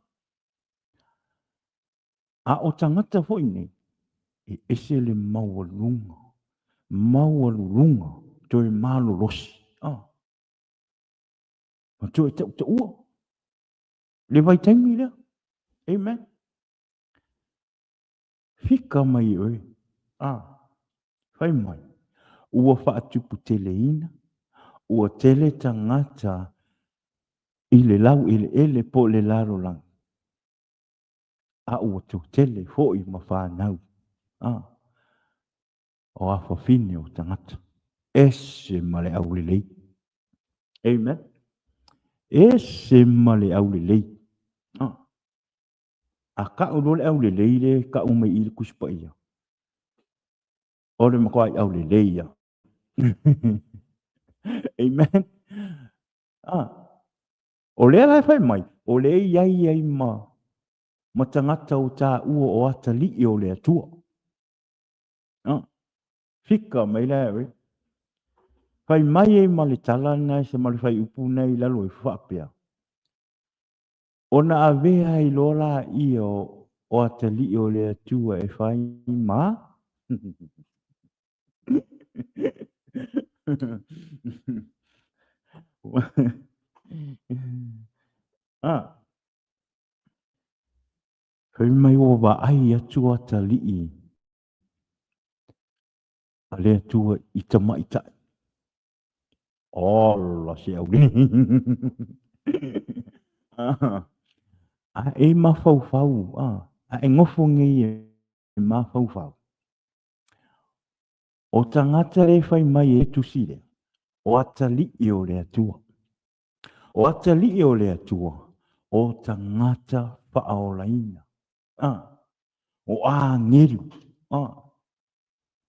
A o tagata foi nei, e ese le maualuga, maualuluga, toe malolosi. Ah. Ma toe tautaua le vaitaimi lea. Amen. Fika mai oe. Ah. Fai mai, ua faatuputeleina, ua tele tagata i le laueleele po o le lalolagi, a ua toatele foi ma fanau. Ah. O afafine o tagata. Ese ma le aulelei. Amen. Ese ma le aulelei. Ah. A kau loa le aulelei le kau mai i le Tusi Paia. O le matuai aulelei ia. Amen. Ah. O lea la e fai mai, o lea i ai ai ma, ma tagata o taua o atalii o le Atua. Ah. Fika mai la e. Fai mai ai ma le tala na se ma le fai upu na i lalo e faapea. Ona avea ai loa laia o atalii o le Atua e fai ma Ah. Fai mai ua vaai atu atalii a le Atua i tamaitai. Ola se auli. A e mafaufau, a e nofo nei e mafaufau. O tagata e fai mai e tusi lea, o atalii o le Atua. O atalii o le Atua, o tagata faaolaina. O agelu.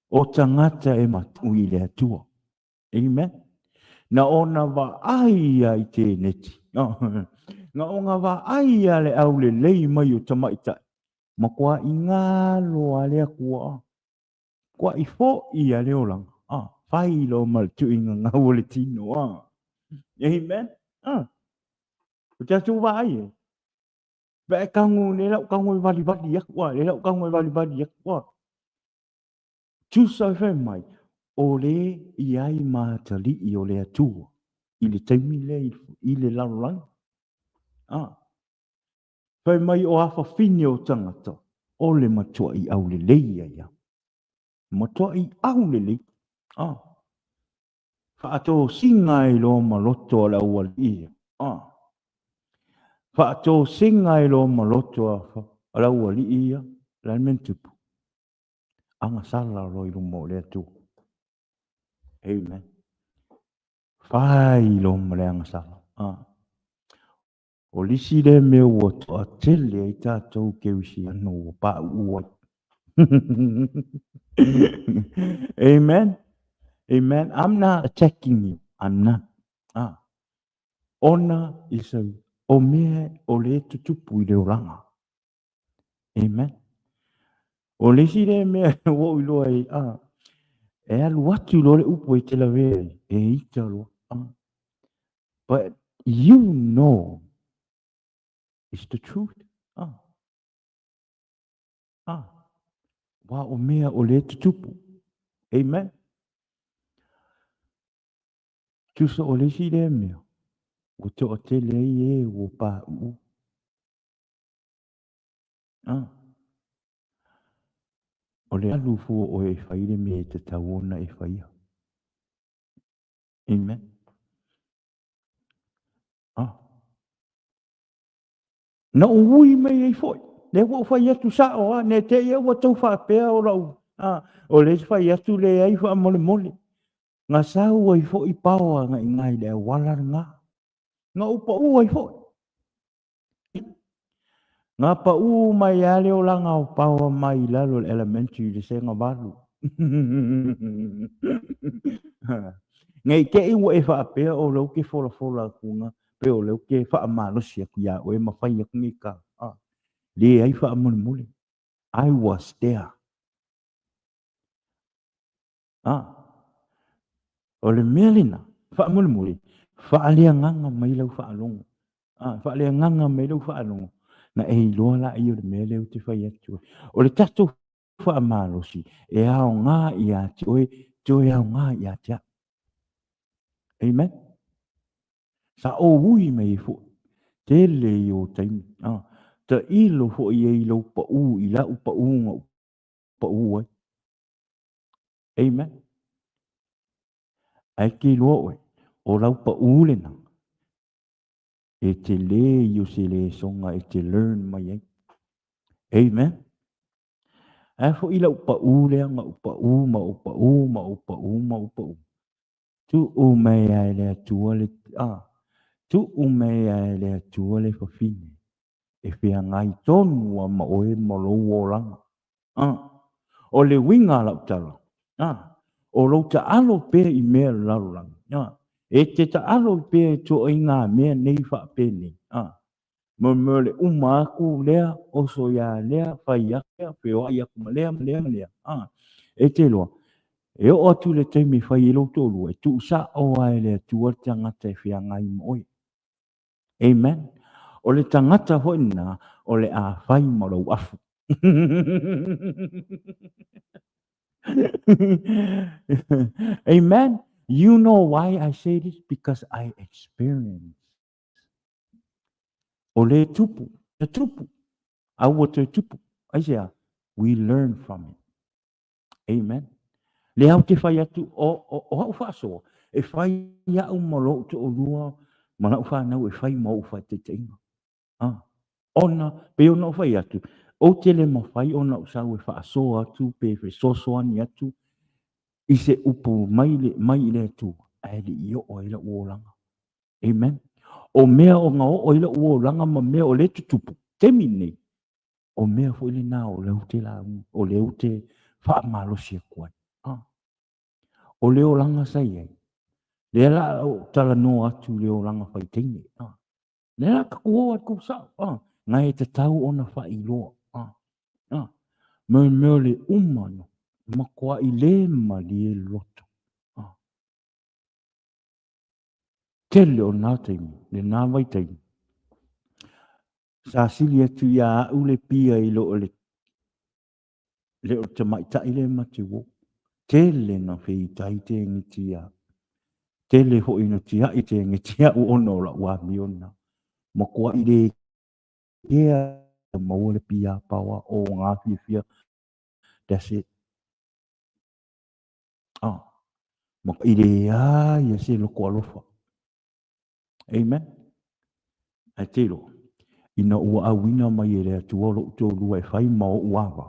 O tagata e mataʻu i le Atua. Amen. Na ona vaai ia i teneti. Na ona vaai ia le aulelei mai o tamaitai. Matuai galo a le Atua. Matuai foʻi a le olaga. Fai loa ma le tuuina gau o le tino. Amen. O tatou vaai e. Pe e tago le lau tago e valivali atu a, le lau tago e valivali atu a. Tusa e fai mai, o le i ai ma atalii o le Atua i le taimi lea i le lalolagi. Fai mai o afafine o tagata, o le matuai aulelei ia ia. Matuai aulelei. Faatosina ai loa ma loto a le aualii ia. Faatosina ai loa ma loto a le aualii ia, le a le mea na tupu? Agasala loa i luma o le Atua. Amen. Fai loa ma le agasala. O le isi lea mea ua toatele ai tatou kerisiano ua pauu ai. Amen. Amen. I'm not attacking you. I'm not. Ona is a, o mea o le tutupu i le olaga. Amen. O le isi lea mea ua ou iloa ai, e alu atu loa le upu e te lavea ai, e ita loa. But you know it's the truth. Wa o mea o le tutupu. Amen. Tusa o le isi lea mea, ua toatele ai e ua pauu. Ah. O le alu fua oe e fai le mea e tatau ona e faia. Amen. Ah. Na ou ui mai ai foi. Lea ua ou fai atu sao a, ne te i ua tau faapea o lau, a, o le fai atu leai faamolemole. Na sau ai foi paoa agai i i le auala lena. Na ou pau ai foi. Na pau mai lava le olaga o paoa mai i lalo o le elementary i le sega 8. Ne i te i ua e faapea o lea ou te folafola atu na, pe o lea ou te faamalosi atu ia oe ma fai atu nei tala. Ah, leai faamolemole. I was there. Ah, o le mea lena, faamolemole, faaleagaga mai lau faalogo. Ah, faaleagaga mai lau faalogo. Na e iloa laia o le mea lea ou te fai atu ai. O le tatou faamalosi e aoga ia te oe, toe aoga ia te au. Amen. Sa ou ui mai ai foi. Tele i o taimi. Ah, tailo foi ai i lou pau, i lau pau na ou pau ai. Amen. Ae ke iloa oe, o lau pau lena, e tele i o se lesoga e te learn mai ai. Amen. Ae foi lau pau lea na ou pau ma ou pau ma ou pau ma ou pau. Tuu mai ai le Atua le, ah, tuu mai ai le Atua le fafine e feagai tonu a ma oe ma lou olaga. Ah, o le uiga a lau tala, ah, o lou taalo pea i mea o le lalolagi, ah, e te taalo pea i toaiga mea nei faapenei, ah, mo mea o le uma atu lea, oso ia lea, fai atu lea, feoai atu ma lea, ma lea, ma lea, ah, e te iloa, e oo atu i le taimi e fai ai lou toalua, e tuusao lava e le Atua le tagata e feagai ma oe. Amen. O le tagata foi lena o le a fai ma lou afu. Amen. You know why I say this? Because I experience. O le tupu, te tupu, a ua toe tupu. Aisea? We learn from it. Amen. Lea ou te fai atu, o, o, o au faasoa, e fai au ma lou toalua ma lau fanau e fai ma ou faataitaiga. Ah, ona, pei ona ou fai atu, ou te le mafai ona ou sau e faasoa atu pe fesoasoani atu i se upu mai, le, mai i le Atua, ae le i oo ai lau olaga. Amen. O mea o na oo ai lau olaga ma mea o lea tutupu, taimi nei, O mea foi lena o lea ou te lauga, o lea ou te faamalosi atu ai. Ah. O le olaga sa i ai, lea la ou talanoa atu i le olaga faitaine. Ah. Lea la taku o atu sao. Ah. Ngai e tatau ona faailoa. Ah. Ah. Me mea o le uma no, matuai le malie loto. Ah. Tele o nā taimi, lena vaitaimi, Sa sili atu ia au le pia i lo o le le o tamaitai le ma te wo. Tele na feitai te ngiti ia. Tele foi na tiai te ngiti au ona o lau amio na. Matua i le kea maua le pia paoa o ngā fiafia. That's it. Ah. Matua i le a ia se loko alofa. Amen. Ae te iloa, ina ua auina mai e le Atua lou toalua e fai ma ou ava,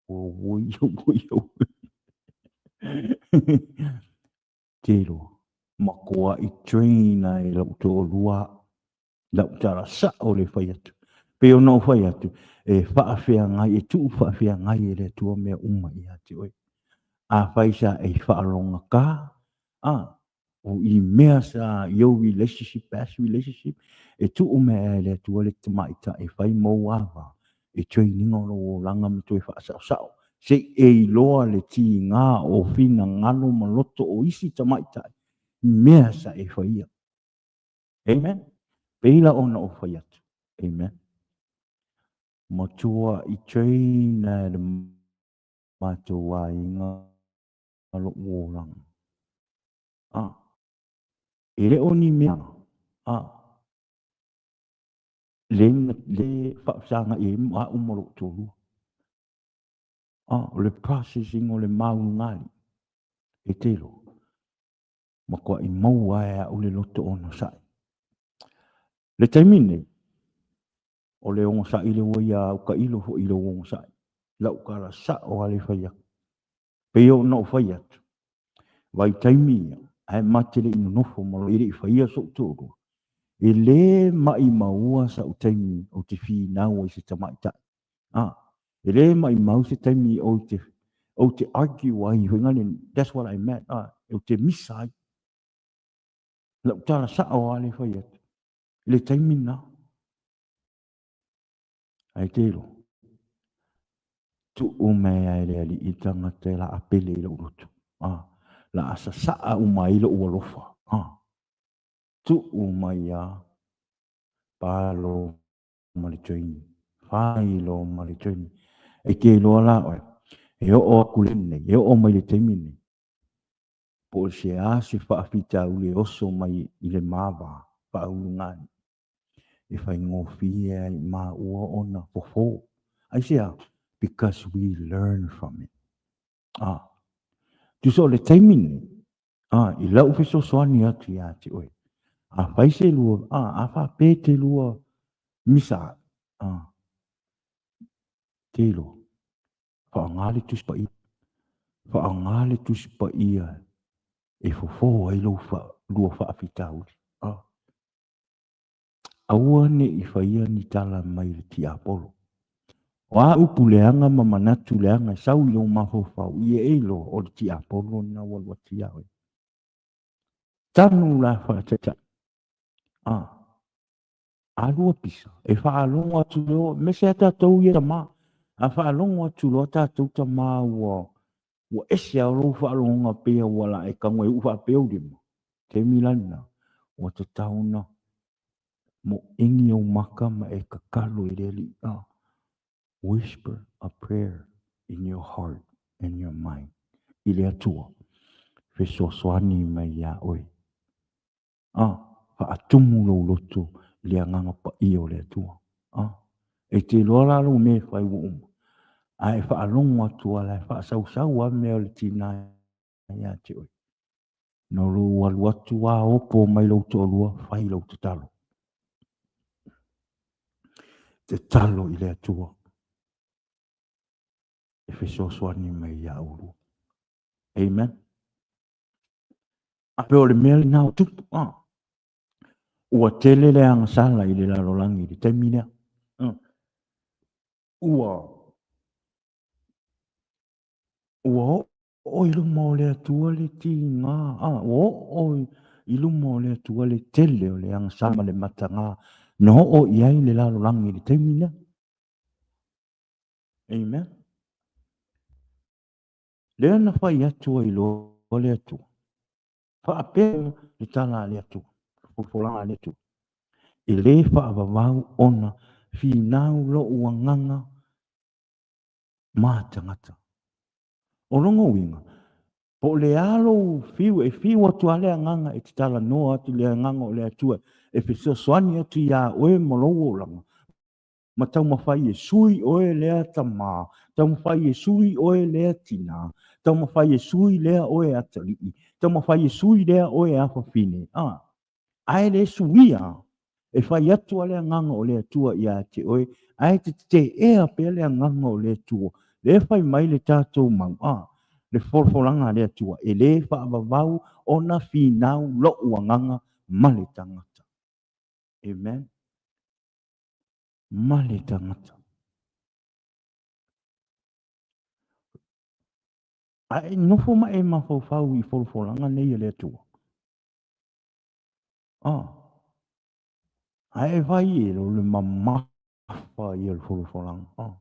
oi, oi, oi. Te iloa, matuai train ai lou toalua lau tala sao le fai atu. Pei ona ou fai atu, e faafeagai, e tuu faafeagai e le Atua mea uma ia te oe. Afai sa e faalogata, a, o i mea sa your relationship, past relationship, e tuu mai ai e le Atua le tamaitai e fai mou ava, e training o lou olaga ma toe faasaosao, se i e iloa le tiga o finagalo ma loto o isi tamaitai i mea sa e faia. Amen. Pei la ona ou fai atu. Amen. Matua i train e le matou aiga lou olaga. Ah, e le o ni mea. Ah. Le le faafesagai ai au ma lou toalua. Ah, o le processing o le maulugalii e te iloa, matuai maua lava e au le loto onosai. Le taimi lenei, o le onosai lea ua ia au tailo foi i lou onosai, lau tala sao lava lea e fai atu. Pei ona ou fai atu, vaitaimi ia, ae ma te le i nonofo ma e le i faia so'u toalua, e le ma'imaua sa'u taimi ou te finau ai i se tamaitai. A, e le maimau se taimi ou te, ou te argue ai foi nale, that's what I meant, a, ou te misa ai. Lau tala sa'o lava lea e fai atu, i le taimi lena. Ae te iloa, tuu mai lava e le Alii le tagata e laa pele i lou loto, a, laa sasaa uma ai lou alofa, a, tuu mai lava, palo ma le training, fai loa ma le training. E te iloa la oe, e oo atu le nei, e oo mai le taimi nei, po o se a se faafitauli e oso mai i le ma va faaulugalii, e faigofie ai maua ona fofo. Aisea? Because we learn from it. Ah, tusa o le taimi nei, ah, i lau fesoasoani atu ia te oe, a fai se lua, ah, a faapea te lua misa ai, ah, te iloa, faaaoga le Tusi Paia, faaaoga le Tusi Paia e fofo ai lou lua faafitauli. Ah. Aua ne i faia ni tala mai le tiapolo. O a upu leaga ma manatu leaga e sau i lou mafaufau, ia e iloa o le tiapolo lena ua alu atu ia oe. Tanu la faataitai. A, a lua pisa, e faalogo atu loa, aemaise lava tatou ia tama, a faalogo atu loa tatou tama ua Ua ese lava lou faalogoga pei ua la e tago e uu faapea ou lima. Taimi la lena, ua tatau ona moeni ou maka ma e tatalo i le Alii. Ah, whisper a prayer in your heart and your mind i le Atua, fesoasoani mai iā oe. A, faatumu lou loto i le Agaga Paia o le Atua. A, e te iloa la lou mea e fai ua uma, ae e faalogo atu lava la e faasausau lava mea o le tina ia te oe. No lou alu atu lava opo mai lou toalua, fai lou tatalo. Tatalo i le Atua e fesoasoani mai iā oulua. Amen. A pei o le mea lena ua tupu, a. Ua tele le agasala i le lalolagi i le taimi lea. Ua, ua oo i luma o le Atua le tiga, a, ua oo i luma o le Atua le tele o le agasala ma le mataga na oo i ai le lalolagi i le taimi lea. Amen. Lea na fai atu ai loa le Atua, faapea le tala a le Atua, folafolaga a le Atua, E le faavavau ona finau lou agaga ma tagata. O lona uiga, po o le a lou fiu, e fiu atu lava le agaga e te talanoa atu i le agaga o le Atua e fesoasoani atu iā oe ma lou olaga, ma taumafai e sui oe lea tama, taumafai e sui oe lea tina, taumafai e sui lea oe atalii, taumafai e sui lea oe afafine, a, ae le suia, e fai atu a le Agaga o le Atua ia te oe, ae te tetea pea le Agaga o le Atua, lea fai mai le tatou mau, a, le folafolaga a le Atua, e le faavavau ona finau lou agaga ma le tagata. Amen. Ma le tagata. Ae nofo ma e mafaufau i folafolaga nei a le Atua. Ah. Ae e fai e lo le mamafa ia le folafolaga. Ah.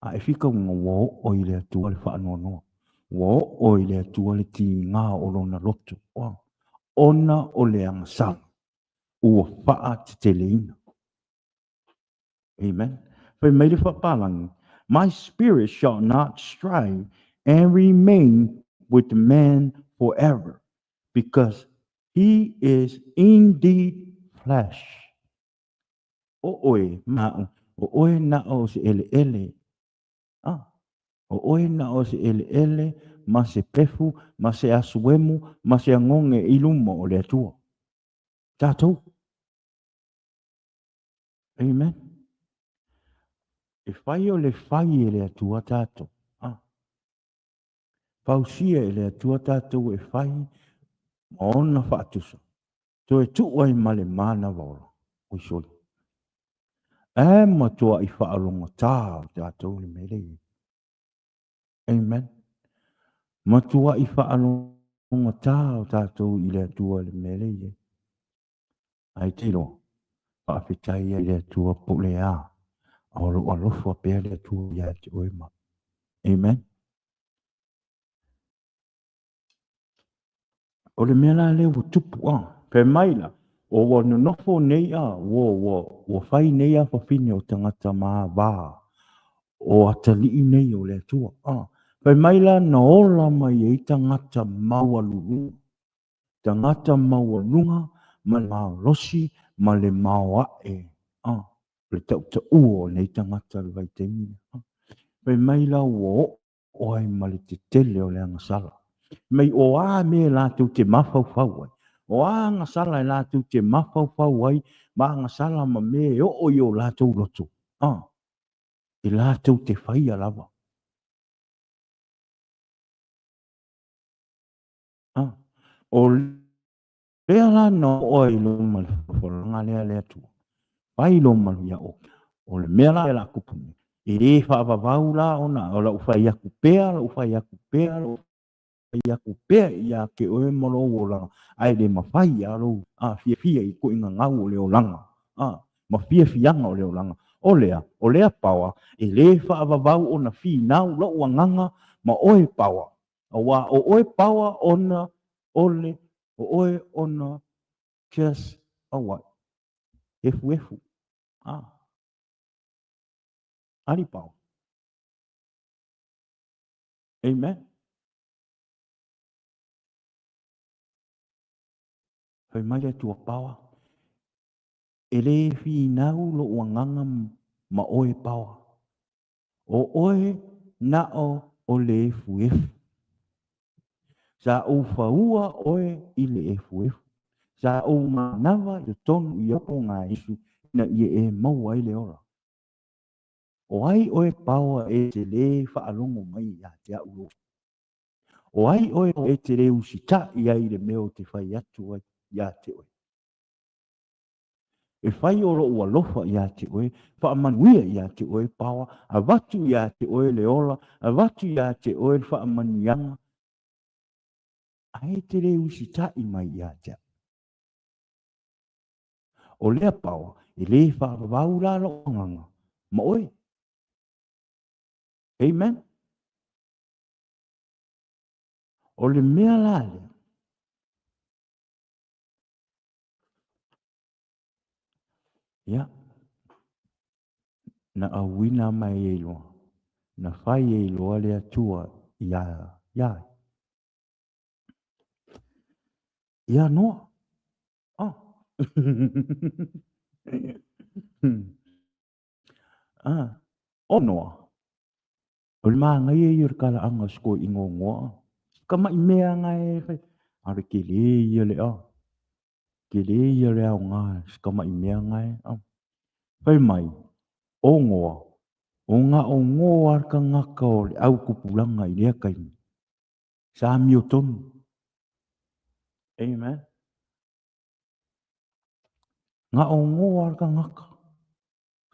A e fika uga ua oo i le Atua le faanoanoa. Ua oo i le Atua le tiga o lona loto. Ah. Ona o le agasala ua faateteleina. Amen. Fai mai le faapalagi, My spirit shall not strive and remain with man forever, because he is indeed flesh. O oe ma au, o oe na o se eleele. Ah, o oe na o se eleele ma se pefu, ma se asuemu, ma se agoge i luma o le Atua. Tatou. Amen. E fai o le fai e le Atua tatou. Ah. Fausia e le Atua tatou e fai ma ona faatusa. Toe tuu ai ma le manava ola. Oi soli. E matuai faalogotā o tatou le mea lea. Amen. Matuai faalogotā o tatou i le Atua le mea lea. Ai te iloa, faafetai ai le Atua po o le a, a o lo o alofa pea le Atua ia te oe ma. Amen. O le mea la lea ua tupu a, fai mai la, o ua nonofo nei a, ua, ua, ua fai nei a fafine o tagata mava, o atalii nei o le Atua. A, fai mai la na ola mai ai tagata maualuluga, tagata maualuga ma le malosi ma le maoae, a, o le tautaua o nei tagata i le vaitaimi lea. A, fai mai la ua oo o ai ma le tetele o le agasala. Mai o a mea latou te mafaufau ai? O a agasala e latou te mafaufau ai ma agasala ma mea e oo i o latou loto? A, e latou te faia lava. A, o lea la na oo ai loa ma le folafolaga lea a le Atua, fai loa ma ia o, o le mea la lea o le a tupu nei, e le faavavau la ona o lau fai atu pea, lau fai atu pea, lau fai atu pea ia te oe ma lou olaga, ae le mafai lava lou fiafia i ituaiga gau o le olaga, ma fiafiaga o le olaga. O lea, o lea paoa, e le faavavau ona finau lou agaga ma oe paoa, Aua o oe paoa ona o le, o oe ona just a what? Efuefu. Ah. Ali paoa. Amen. Fai mai le Atua paoa, e le finau lou agaga ma oe paoa. O oe nao o le efuefu. Sa ou faua oe i le efuefu. Sa ou manava i totonu i ou pogaisu ina ia e maua ai le ola. O ai oe paoa e te lē faalogo mai ia te au lou. O ai oe e te lē usitai ai i le mea ou te fai atu ai ia te oe? E fai o lou alofa ia te oe, faamanuia ia te oe paoa, avatu ia te oe le ola, avatu ia te oe le faamanuiaga, ae e te le usitai mai ia te au. O lea paoa, e le faavavau la lou agaga ma oe. Amen. O le mea la lea, Ia, na auina mai ai loa, na fai ai loa le Atua iā, iā, iā Noa. Ah. ah. O Noa, O le manaia ia o le talaaga o si toeaina o Noa. Ka maʻi mea na e fai. A o le tele ia le a. Tele ia le aoga si tamaʻi mea na e. Fai mai, o Noa, o na o Noa le tagata o le au tupulaga i lea taimi. Sa amiotonu. Amen. Na o Noa le tagata.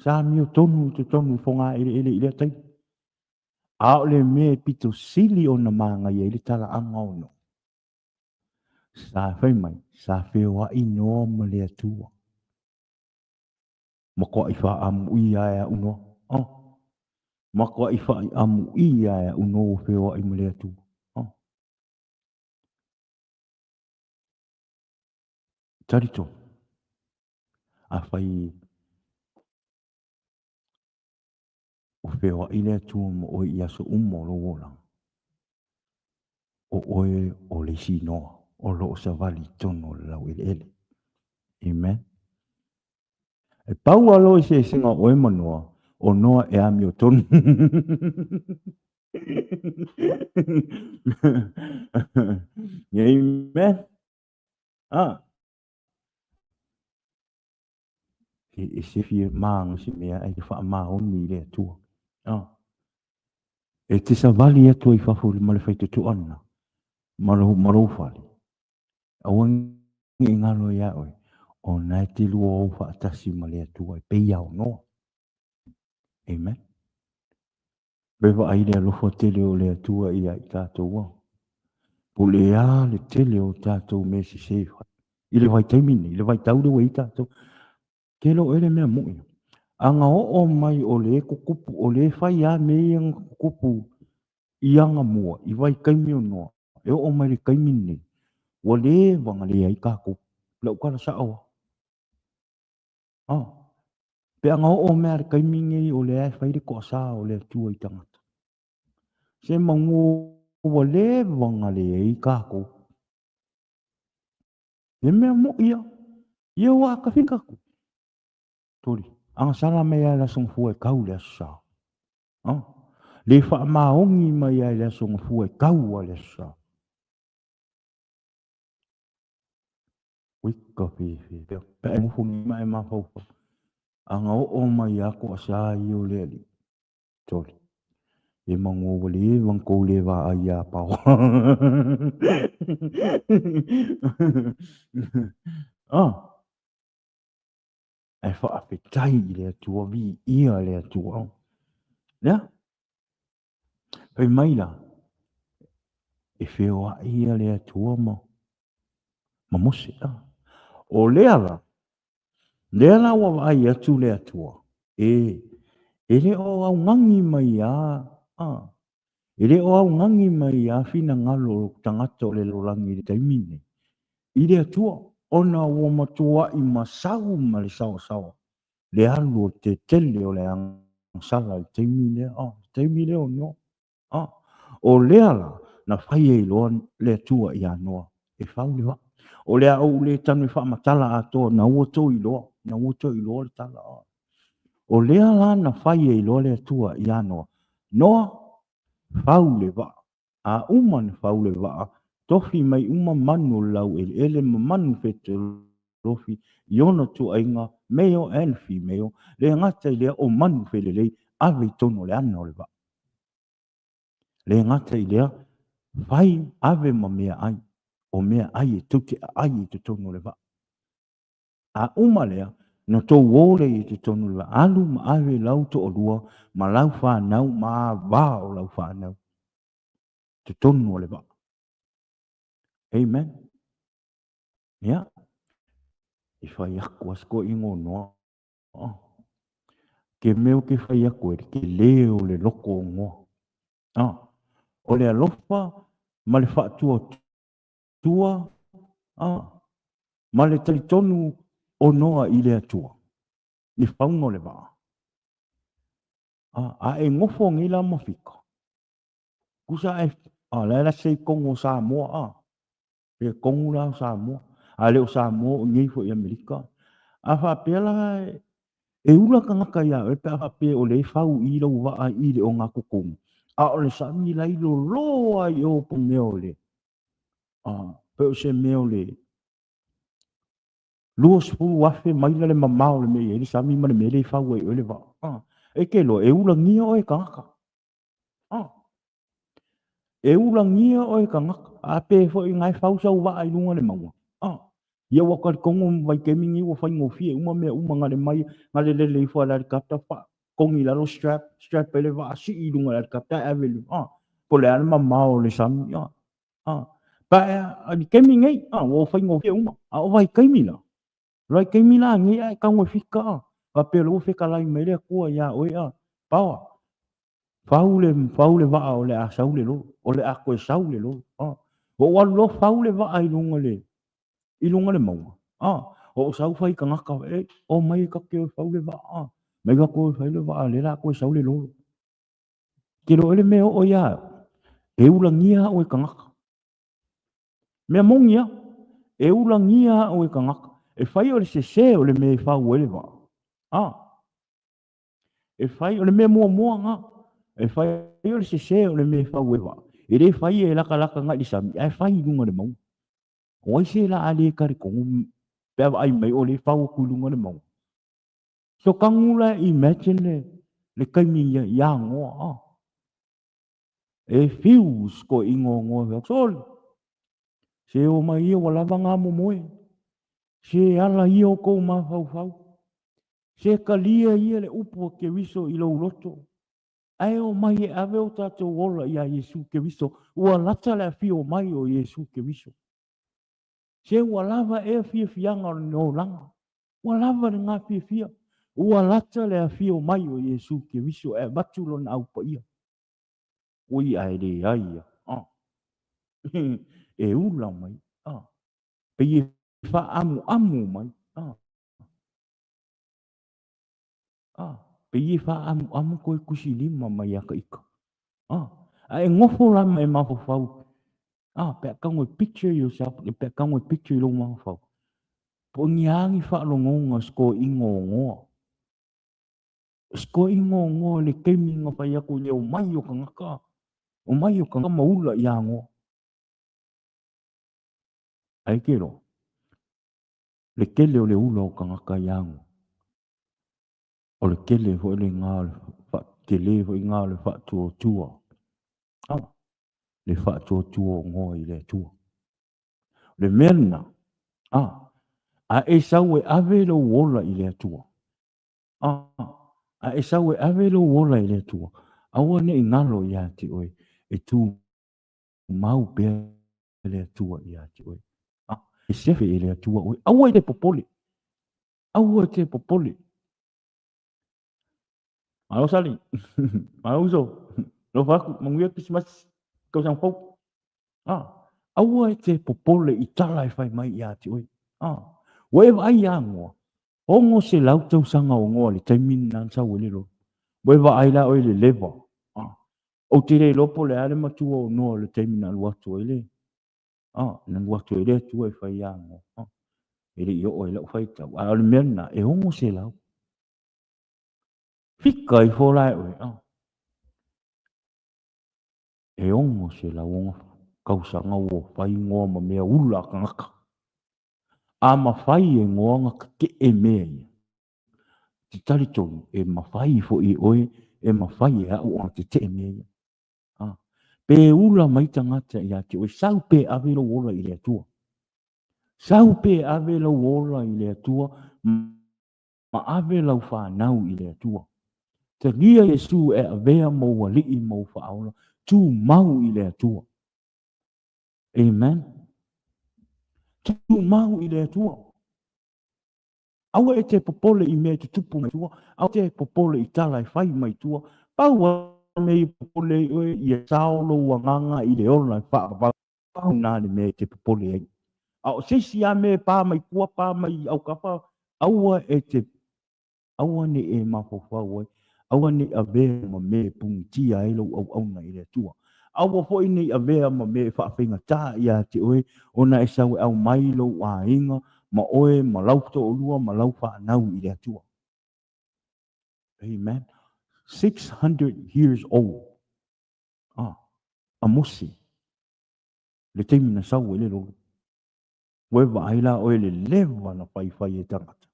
Sa amiotonu i totonu o fogaeleele i lea taimi. A o le mea e pito sili ona manaia ai le talaaga o Noa, sa fai mai, sa feoai Noa ma le Atua. Matuai faaamuia e au Noa. Oh. Matuai faaamuia e au Noa ua feoai ma le Atua. Oh. Talitonu, Afai ua feoai le Atua ma oe i aso uma o lou olaga, o oe o le isi inoa o lo o savali i totonu o le laueleele. Amen. E pau lava lou eseesega o oe ma Noa, o Noa e amiotonu. Amen. Ah. E se fia māga se mea e te whaamaoni i le Atua. Ah. E te savali atu ai fafo ma le faitotoana ma lou, ma lou fale. Aua ne i ngalo iā oe, ona e te lua ou faatasi ma le Atua e pei a o Noa. Amen. Pe vaai le alofa tele o le Atua ia i tātou ao. Po le a le tele o tātou mea sese e fai. I le vaitaimi nei, i le vaitau lea ua i ai tātou, ke lo ele mea moʻi. A na oo mai o le kukupu, o le fai a mea ia na kukupu i aga mua, i vaitaimi o Noa, e oo mai le taimi lenei, ua leva ona leai tatou. Lau tala sao lava. Pe a na oo mai lava i le taimi lenei o lea e fai le toasa o le Atua i tagata. Se manu ua leva ona leai tatou. Le mea moʻi lava. Ia ua akafi tatou. Toli. Agasala mai lava i le Aso Gafua e tau le Aso Sa. Le faamaoni mai lava i le Aso Gafua e tau lava le Aso Sa. Ui ka fefe. Pe a e nofo nei ma e mafaufau. A na oo mai lava toasa ia o le alii. Toli. E manu ua leva ona tou le vaai ia Paoa. Ae faafetai i le Atua, viia le Atua. Lea, fai mai la, e feoai ia le Atua ma, ma Mose. O lea la, lea la ua vaai atu le Atua, e, e le o augani mai a, a, e le o augani mai a finagalo o tagata o le lalolagi i le taimi nei, i le Atua, ona ua matuai masau ma le saosaoa le alu o te tele o le agasala i le taimi lea, le taimi lea o Noa. O lea la, na fai ai loa le Atua iā Noa e fau le vaa. O le a ou le tanu e faamatala atoa, na ua tou iloa, na ua tou iloa le tala. O lea la na fai ai loa le Atua iā Noa, Noa, fau le vaa. A uma na fau le vaa, tofi mai uma manu o le laueleele ma manu fetolofi i ona tuaiga, male and female, le gata i lea o manu felelei ave i totonu o le ana o le vaa. Le gata i lea, fai ave ma meaai, o meaai e tou te aai i totonu o le vaa. A uma lea, na tou o lea i totonu o le vaa, alu ma ave lau toalua ma lau fanau ma ava o lau fanau totonu o le vaa. Amen. Ia, i fai aku a se toeaina o Noa, Ke mea ou te fai aku e le tele o le loko o Noa. O le alofa ma le faatuatua ma le talitonu o Noa i le Atua, le fauga o le vaa. A e nofo nei la ma fika, tusa e, la e la se i tonu o Samoa, pe tonu la o Samoa, a le o Samoa o nei foi i Amerika. A faapea la e ula tagata iā oe pe a faapea o lea e fau i lou vaa i le ogatotonu, a o le sami la i loloa i o po mea o le, pe o se mea o le 20,000 maila le mamao o le mea e i ai le sami ma le mea lea e fau ai oe le vaa. E te iloa, e ulagia oe e tagata. E ulagia oe e tagata. A pe foi na e fau sau vaa i luga o le mauga. Ia ua talitonu ma vaitaimi nei ua faigofie uma mea uma na le mai, na le lele ifo a le helicopter, fa, kogi i lalo strap, strap ai le vaa, sii i luga o le helicopter ae ave i luga. Po o le a le mamao o le sami. Pa e, i taimi nei, ua faigofie uma. A o vaitaimi la, vaitaimi la nei ae tago e fika, faapea o lea ua fetalai mai le Atua iā oe, paoa, fau le, fau le vaa o le a sau le lolo, o le a toe sau le lolo. Ua ou alu loa fau le vaa i luga le, i luga le mauga. Ua ou sau fai i tagata, e, omai e tatou te o e fau le vaa. Mai tatou o e fai le vaa, lea o le a toe sau le lolo. Te iloa le mea e oo ia au, e ulagia au e tagata. Mea moni lava, e ulagia au e tagata. E fai o le sese o le mea e fau ai le vaa. A. E fai, o le mea muamua na, e fai o le sese o le mea e fau e vaa. E le fai e lakalaka agai i le sami, ae fai i luga o le mauga. O ai se la a le talitonu pe a vaai mai o lea e fau atu i luga o le mauga. So tagu la e imagine le, le taimi ia i Agoa. Ah. E fiu sikoiga o Noa fai atu, Sole, se o mai ia ua lava na momoe. Se ala ia o kou mafaufau. Se talia ia le upu a Keriso i lou loto. Ae o mai e ave o tatou ola iā Iesu Keriso, ua lata le afio mai o Iesu Keriso. Se ua lava ea fiafiaga o le olaga. Ua lava lena fiafia. Ua lata le afio mai o Iesu Keriso e avatu lona au paia. Ui ae leai ia. Ah. E ula mai. Ah. Pei e faaamuamu mai. Ah. Ah. Pei e faaamuamu koe tusilima mai ia ka ika. Ah. A e nofo la ma e mafaufau. Ah, pe a tago e picture yourself, pe a tago e picture i lou mafaufau. Po o ni a ni faalogoga sikoiga o Noa. Sikoiga o Noa i le taimi na fai atu i le omai o tagata, omai o tagata ma ula iā Noa. Ai ke loa, le tele o le ula o tagata iā Noa, o le tele foi lena o le tele foi lena o le faatuatua, ah, le faatuatua o Noa i le Atua. O le mea lena, a, a e sau e ave lou ola i le Atua, a, a e sau e ave lou ola i le Atua, aua ne i galo ia te oe, e tumau pea le Atua ia te oe. A, e sefe e le Atua oe, aua e te popole, aua e te popole. Malo Sali, malo uso, alofa atu, manuia Kerisimasi, tausaga fou. Ah, aua e te popole i tala e fai mai ia te oe. Ah, ua e vaai ia Noa, 600 tausaga o Noa i le taimi lena na sau ai le lola. Ua e vaai la oe i le leva. Ah, ou te le iloa po o le a le matua o Noa i le taimi na alu atu ai le, ah, na alu atu ai le Atua e fai ia Noa. Ah, e le i oo ai lau faitau. A o le mea lena, e 600. Fika ifo la e oe. Ah. E 600 tausaga ua fai Noa ma mea ula a tagata. A mafai e Noa ona tetee mea ia, te talitonu e mafai foi e oe, e mafai e au ona tetee mea ia. A, pe ula mai tagata ia te oe, sau pe ave lou ola i le Atua. Sau pe ave lou ola i le Atua ma ave lau fanau i le Atua. Talia Iesu e avea mou alii ma ou faaola, tumau i le Atua. Amen. Tumau i le Atua. Aua e te popole i mea e tutupu mai tua, aua e te popole i tala e fai mai tua. Pau a mea i popole ai oe, ia sao lou agaga i le ola e faavavau. Pau na le mea e te popole ai. A o se isi a mea e pa mai tua, pa mai autafa, aua e te, aua ne i e mafaufau ai, aua ne i avea ma mea e punitia ai lou auauna i le Atua. Aua foi ne i avea ma mea e faafaigata ia te oe, ona e sau e aumai lou aiga ma oe ma lau toalua ma lau fanau i le Atua. Amen. 600 years old. Ah, a Mose, le taimi na sau ai le lolo. Ua e vaai la oe le leva na faifai e tagata.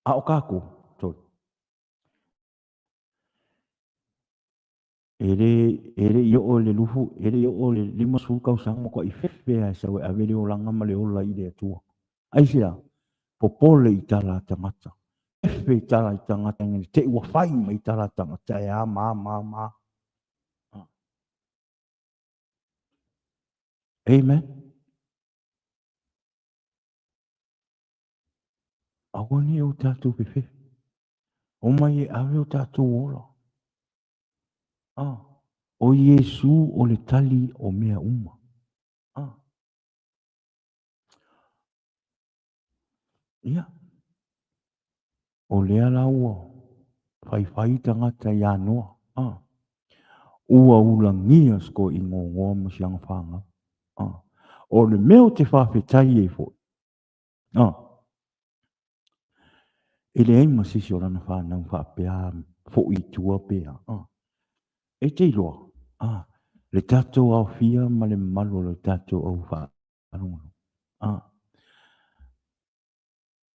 A o kākou, tolu. E le, e le i oo le lufu, e le i oo le 50 tausaga matuai fefe a e sau e ave le olaga ma le ola i le Atua. Aisea? Popole i tala a tagata. Fefe i tala i tagata, engari te i ua fai mai tala a tagata e a ma ma ma. Amen. Aua ne o tātou fefefe. O mai e ave o tātou ola. Ah, o Iesu o le tali o mea uma. Ah. Ia. O lea la ua faifai tagata iā Noa. Ah. Ua ulagia sikoiga o Noa ma siana fanau. Ah. O le mea o te faafetai ai foi. Ah. E leai ma se isi o lana fanau faapea foi i tua pe a. E te iloa, le tatou aofia ma le mamalu o le tatou au faalogologo.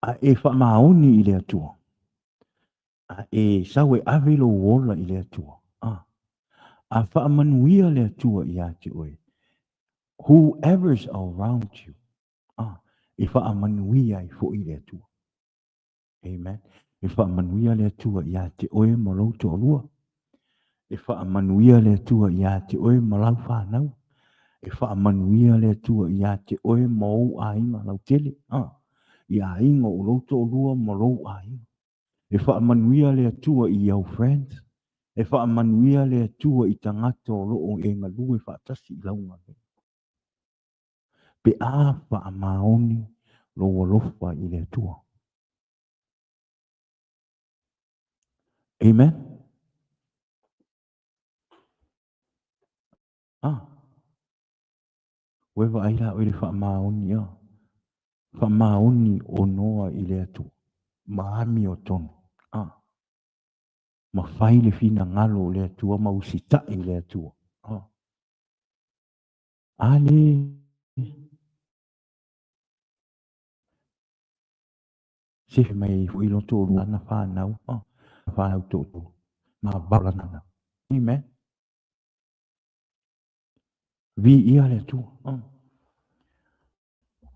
A e faamaoni i le Atua, a e sau e ave lou ola i le Atua, a faamanuia le Atua ia te oe, whoever's around you, e faamanuia ai foi le Atua. Amen. E faamanuia le Atua ia te oe ma lou toalua. E faamanuia le Atua ia te oe ma lau fanau. E faamanuia le Atua ia te oe ma ou aiga lautele. Ah, i aiga o lou toalua ma lou aiga. E faamanuia le Atua i au friends. E faamanuia le Atua i tagata o lo o e galue faatasi i lau galuega. Pe a faamaoni lou alofa i le Atua. Amen. Ah. Ua e vaai la oe i le faamaoni ah. Faamaoni o Noa i le Atua. Ma amiotonu. Ah. Ma fai le finagalo o le Atua ma usitai i le Atua. Ah. A le se mai foi lo toalua lana fanau, fanau toatolu, ma valo lana fanau. Amen. Viia le Atua.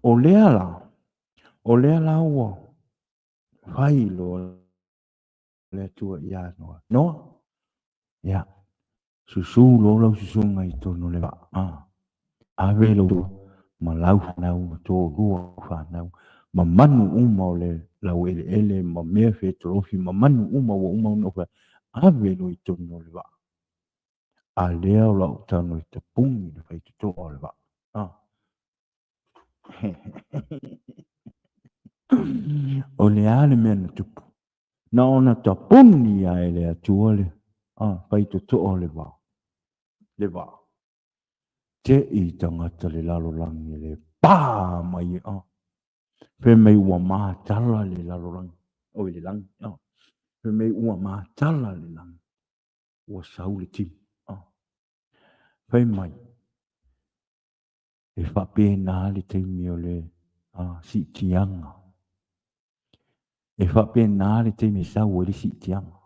O lea la, o lea la ua fai loa le Atua ia Noa. Noa, ia, Susu loa lau susuga i totonu o le vaa, ave lou ma lau fanau ma toalua o fanau, ma manu uma o le laueleele ma mea fetolofi ma manu uma ua uma ona ou fai atu, ave loa i totonu o le vaa. A lea o lau tago e tapuni le faitotoa o le vaa. O le a le mea na tupu? Na ona tapuni lava e le Atua le faitotoa o le vaa, le vaa. Te i tagata le lalolagi le pā mai e a. Fai mai ua matala le lalolagi, oi le lagi, a. Fai mai ua matala le lagi, ua sau le timu, a. Fai mai, E faapena le taimi o le siitiaga. E faapena le taimi e sau ai le siitiaga.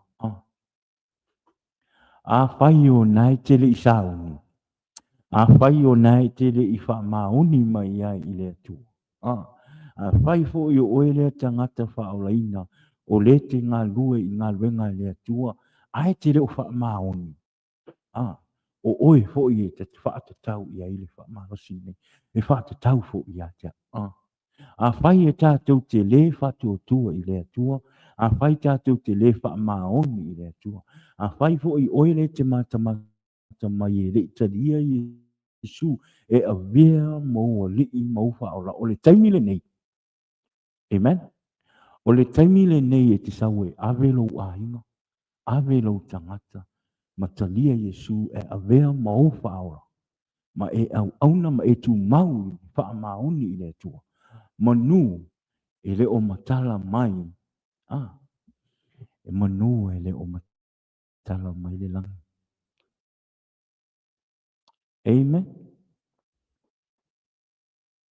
Afai o na e te le i sauni, afai o na e te le i faamaoni mai ai i le Atua, afai foi o oe lea tagata faaolaina o lea e te galulue i galuega a le Atua, ae te le o faamaoni, A, o oe foi e te faatatau i ai le faamalosi lenei, e faatatau foi ia te au. A, afai e tatou te lē faatuatua i le Atua, afai tatou te lē faamaoni i le Atua, afai foi oe lea e te matamata mai e le i talia Iesu e avea ma ou alii ma ou faaola, o le taimi lenei, Amen. O le taimi lenei e te sau e ave lou aiga, ave lou tagata, ma talia Iesu e avea ma ou faaola, ma e auauna ma e tumau i le faamaoni i le Atua, manu e le o matala mai, a, e manu e le o matala mai le lagi. Amen.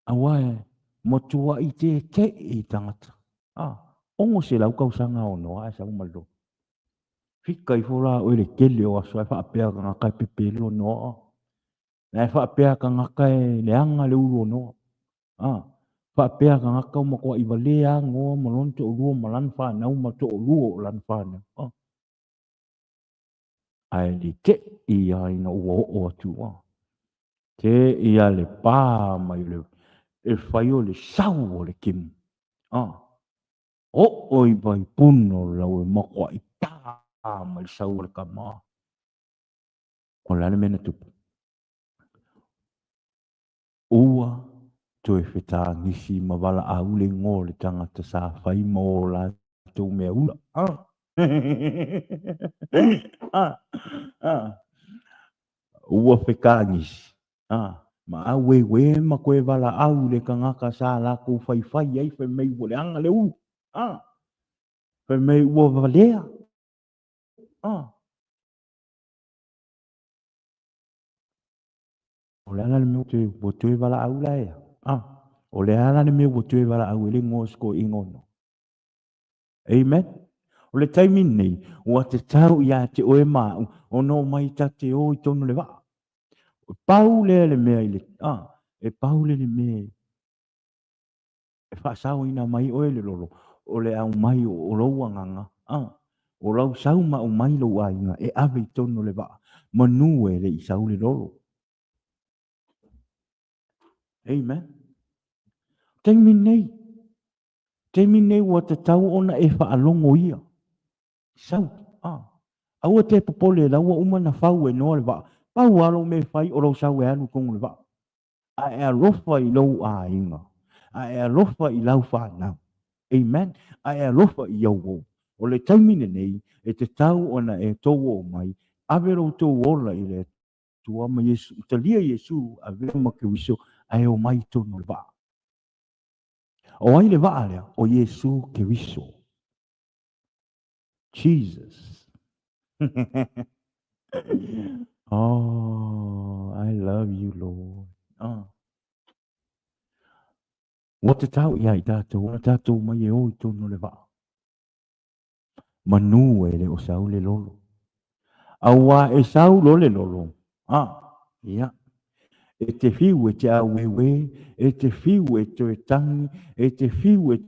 Aua e matuai teteʻi tagata. A, 600 tausaga o Noa ae sau ma le loto. Fika ifo la oe le tele o aso ae faapea tagata e pepelo Noa. Ae faapea tagata e leaga le ulu o Noa. A, faapea tagata ua matuai valea Noa ma lona toalua ma lana fanau ma toalua o lana fanau. A, ae le teʻi lava ina ua oo atu a. Teʻi lava le pā mai o le, e fai o le sau o le timu. A, oo i Vaipuna o lau e makuaʻi pā mai le sau o le tama. O le a le mea na tupu? Ua toe fetagisi ma valaau le igoa o le tagata sa fai ma o latou mea ula. Ua fetagisi ma aueuē ma toe valaau i le tagata sa latou faifai ai fai mai ua leaga le ulu. Fai mai ua valea. Ah. O le a la le mea ua toe valaau la ea? Ah. O le a la le mea ua toe valaau ai le igoa o si toeaina o Noa? Amen. O le taimi lenei, ua tatau ia te oe ma au ona omai ta te o i tonu o le vaa. E pau lea le mea i le, ah, e pau lea le mea e faasaoina mai oe le lolo, o le aumai o lou agaga, ah, o lau sau ma aumai lou aiga e ave i tonu o le vaa, manu e le i sau le lolo. Amen. Taimi nei, Taimi nei ua tatau ona e faalogo ia. Sau, a. Aua te popole la ua uma na fau e Noa le vaa. Pau lava lou mea e fai o lou sau e alu i totonu o le vaa. A e alofa i lou aiga. A e alofa i lau fanau. Amen. A e alofa i ou uo. O le taimi lenei e tatau ona e tou oo mai, ave lo outou ola i le Atua ma Iesu, talia Iesu, avea ma Keriso, ae omai i totonu o le vaa. O ai le vaa lea? O Iesu Keriso. Jesus. Oh, I love you, Lord. Oh. Ua tatau ia i tātou, ona tātou mai e o i tonu le vaa. Manu e le o sau le lolo. Auā e sau lo le lolo, a, ia, e te whiu e te aueuē, e te whiu e toe tangi, e te whiu e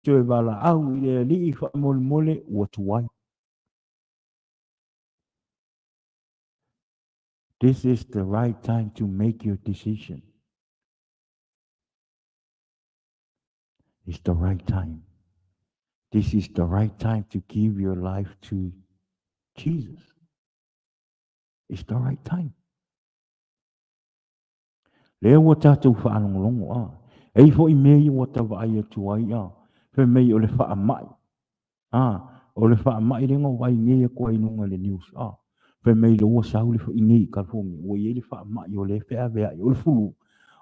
toe valaau i le alii faamolemole ua tuai. This is the right time to make your decision. It's the right time. This is the right time to give your life to Jesus. It's the right time. Lea ua tātou whaalongolongo a. Ei foi mea ia ua tavaai atu ai a. Fai mai o le faamai. A, o le faamai lenga o vai nei atu ai lunga le news a. Fai mai lo ua sau le i nei i California. Ua i ai le faamai o le feaveai. O le fulu.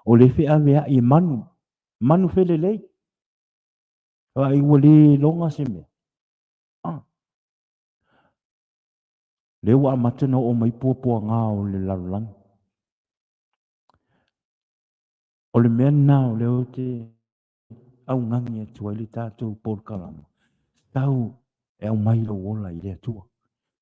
O le feaveai e manu. Manu felelei. Ai ua le loga se mea. Ah. Lea ua amata na oo mai puapuaga o le lalolagi. O le mea lena o lea ou te augani atu ai le tatou polokalama. Sau e aumai lou ola i le Atua.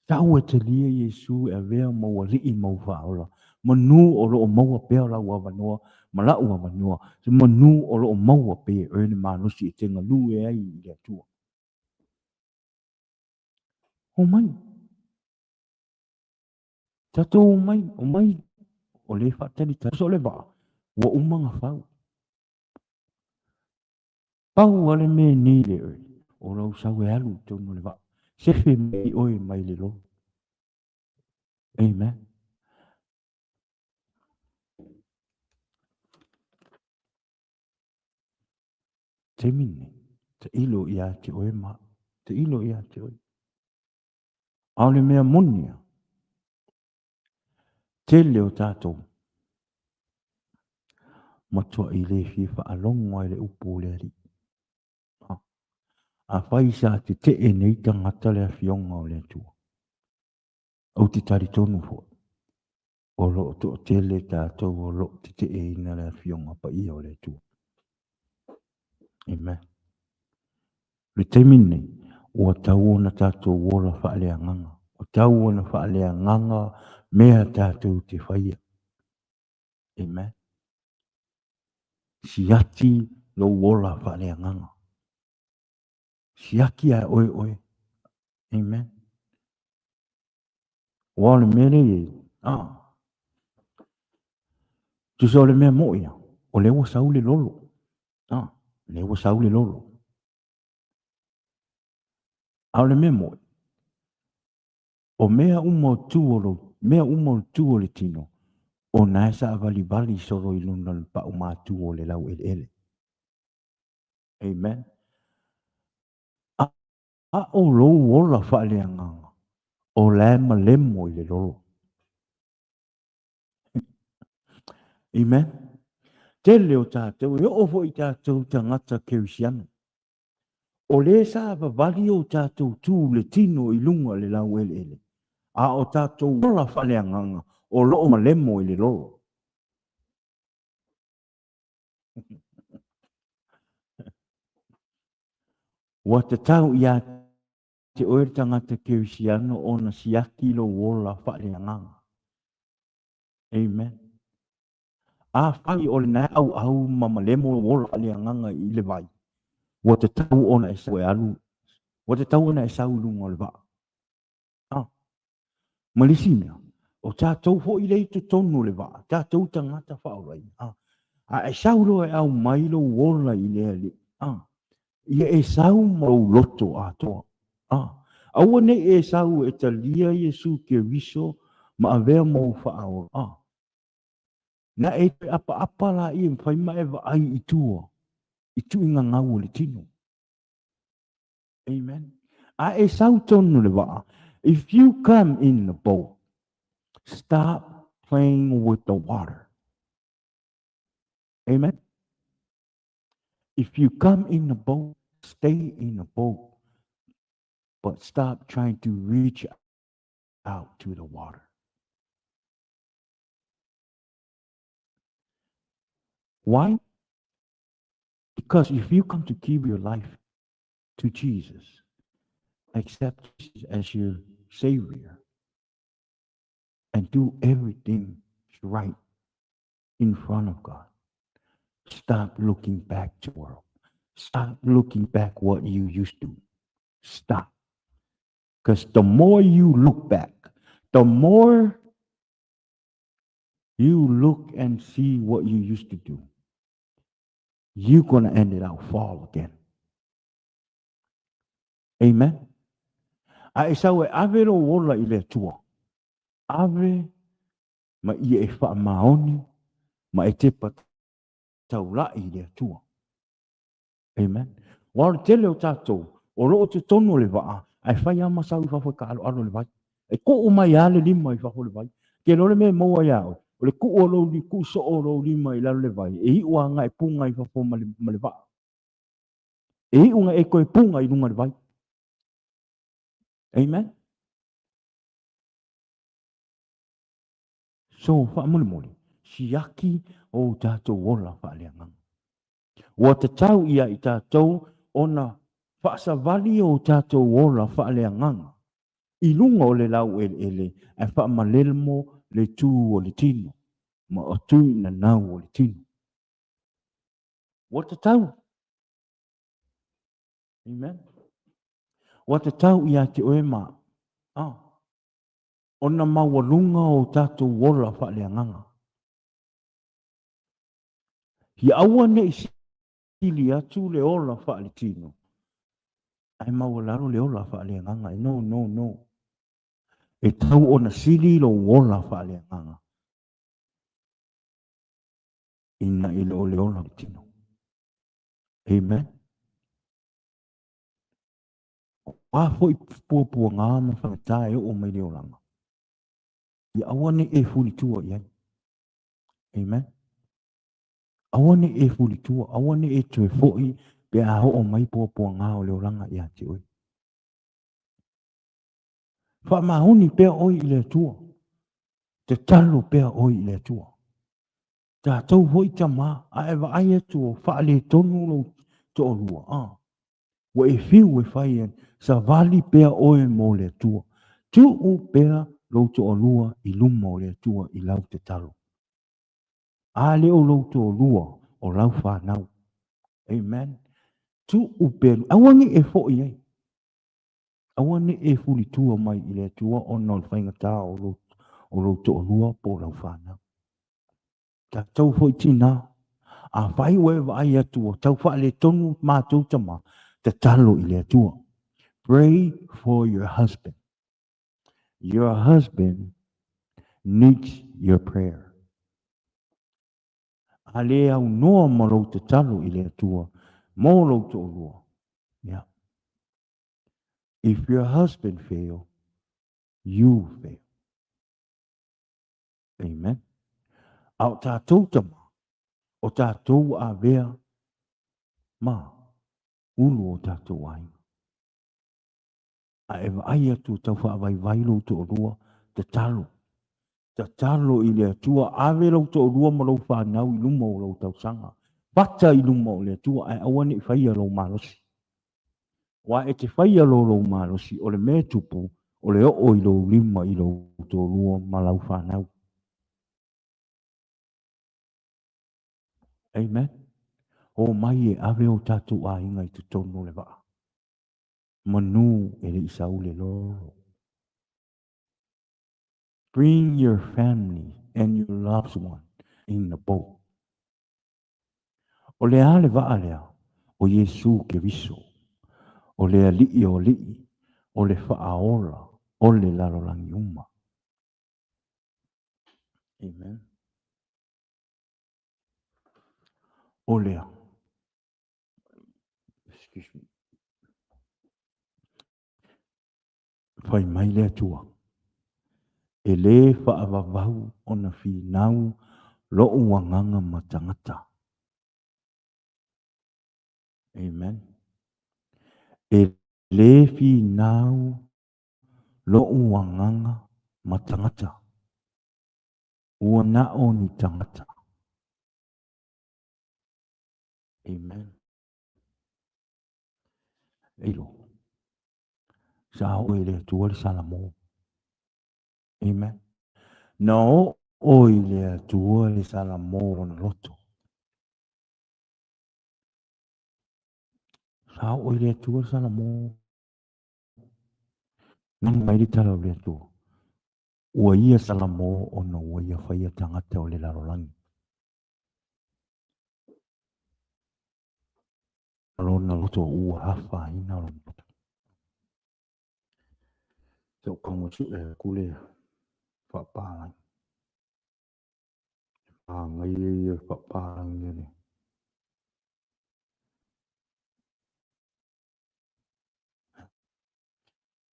Sau e talia Iesu e avea ma ou alii ma ou faaola. Manu o lo o maua pea lau avanoa ma la'u avanoa, se manu o lo o maua pea e oe le malosi e te galue ai i le Atua. Omai. Tatou omai, omai. O lea e faatalitali. O le vaa, ua uma ona fau. Pau lava le mea e nei le oe, o lau sau e alu i totonu o le vaa. Sefe mai oe mai le lolo. Amen. Taimi lenei, tailo ia te oe ma tailo ia te oe. A o le mea moni ia, tele o tātou matuai le fia faalogo ai le upu o le Alii. Afai sa tetee nei tagata le Afioga o le Atua, ou te talitonu foi, o lo o toatele tātou o lo o teteeina le Afioga Paia o le Atua. Amen. Le taimi lenei, ua tau ona tātou ola faaleagaga. Ua tau ona faaleagaga mea tātou te whaia. Amen. Siaki lou ola faaleagaga. Siaki a oe oe. Amen. Ua o le mea lea i ai. Ah. Tusa o le mea moʻi ia, o lea ua sau le lolo. Ah, lea ua sau le lolo. A o le mea moʻi, o mea uma o tu o lou, mea uma o tu o le tino, o na e saavalivali solo i luna o le pau matu o le laueleele. Amen. A o lou ola faaleagaga, o la e malemo i le lolo. Amen. Tele o tātou, e oo foi tātou tagata Kerisiano. O lea sa vavali o tatou tu le tino i luga o le laueleele, a o tatou ola faaleagaga o lo o malemo i le lolo. Ua tatau ia te oe le tagata Kerisiano ona siaki lou ola faaleagaga. Amen. Afai o lena e ʻauʻau ma malemo lou ola faaleagaga i le vai, ua tatau ona e sau e alu, ua tatau ona e sau i luga o le vaa. A. Ma le isi mea, o tatou foi lea i totonu o le vaa, tatou tagata faaolaina. A. A e sau loa e aumai lou ola i le Alii, a, ia e sau ma lou loto atoa. A. Aua ne i e sau e talia Iesu Keriso ma avea ma ou faaola. A. Na e toe apaapa laia e mafai ma e vaai i tua i tuiga gau o le tino. Amen. A e sau tonu le vaa, if you come in the boat, stop playing with the water. Amen. If you come in the boat, stay in the boat, but stop trying to reach out to the water. Why? Because if you come to give your life to Jesus, accept Jesus as your Savior, and do everything right in front of God, stop looking back to the world. Stop looking back what you used to. Stop. Because the more you look back, the more you look and see what you used to do, you're going to end it out fall again. Amen. A e sau e ave lou ola i le Atua. Ave ma ia e faamaoni ma e tepa taulai i le Atua. Amen. Aua o le tele o tatou, o lo o totonu o le vaa, ae fai lava ma sau i fafo e taaloalo i le vai. E kuu mai lava le lima i fafo o le vai. Te iloa le mea e maua ia oe, o le kuu o lou, kuu soo o lou lima i lalo o le vai, e iu lava e puga i fafo ma le, ma le vaa. E iu na e toe puga i luga o le vai. Amen. So, faamolemole, siaki o tatou ola faaleagaga. Ua tatau ia i tatou ona faasavali o tatou ola faaleagaga i luga o le laueleele ae faamalelmo le tu o le tino ma o tui nanau o le tino. Ua tatau. Amen. Ua tatau ia te oe ma au, ona maualuga o tatou ola faaleagaga. Ia aua ne i sili atu le ola faaletino, ae maualalo le ola faaleagaga. No, no, no. E tau ona sili lou ola faaleagaga ina i lo le ola tino. Amen. O a foi puapuaga ma faigata e oo mai le olaga, ia aua ne i e fulitua i ai. Amen. Aua ne i e fulitua, aua ne i e toe foi pe a oo mai puapuaga o le olaga ia te oe. Faamaoni pea oe i le Atua. Tatalo pea oe i le Atua. Tatou foi tama, a e vaai atu o faaletonu lou toalua, a, ua e fiu e fai ai, savali pea oe mo le Atua. Tuu pea lou toalua i luma o le Atua i lau tatalo. A le o lou toalua, o lau fanau. Amen. Tuu pea, aua ne i e foi ai. Aua ne i e fulitua mai i le Atua ona o le faigata o lou, o lou toalua po o lau fanau. Tatou foi tinā, afai ua e vaai atu ua tau faaletonu matou tama, tatalo i le Atua. Pray for your husband. Your husband needs your prayer. A le aunoa ma lou tatalo i le Atua mo lou toalua, yeah. If your husband fail, you fail. Amen. A o tatou tama, o tatou ua avea ma Ulu o tatou aiga. A e vaai atu tau faavaivai lou toalua, tatalo. Tatalo i le Atua, ave lou toalua ma lou fanau i luma o lou tausaga. Fata i luma o le Atua, ae aua ne i faia lou malosi. Aua e te faia loa lou malosi, o le mea e tupu, o le oo i lou lima i lou toalua ma lau fanau. Amen. O mai e ave o tatou aiga i totonu o le vaa. Manu e le i sau le lolo. Bring your family and your loved one in the boat. O le a le vaa lea? O Iesu Keriso. O le Alii o alii, o le Faaola o le lalolagi uma. Amen. O lea. Excuse me. Fai mai le Atua, E lē faavavau ona finau loʻu agaga ma tagata. Amen. E lē finau loʻu agaga ma tagata. Ua na o ni tagata. Amen. Eilo. Sa oo i le Atua le Salamo. Amen. Na oo i le Atua le Salamo lona loto. Sa oo i le Atua le Salamo. Nani mai le tala o le Atua. Ua ia Salamo ona ua ia faia tagata o le lalolagi. Lona loto ua afaina lona loto. Se o kaunga sue aku le faapalagi. Manaia ia le faapalagi a le.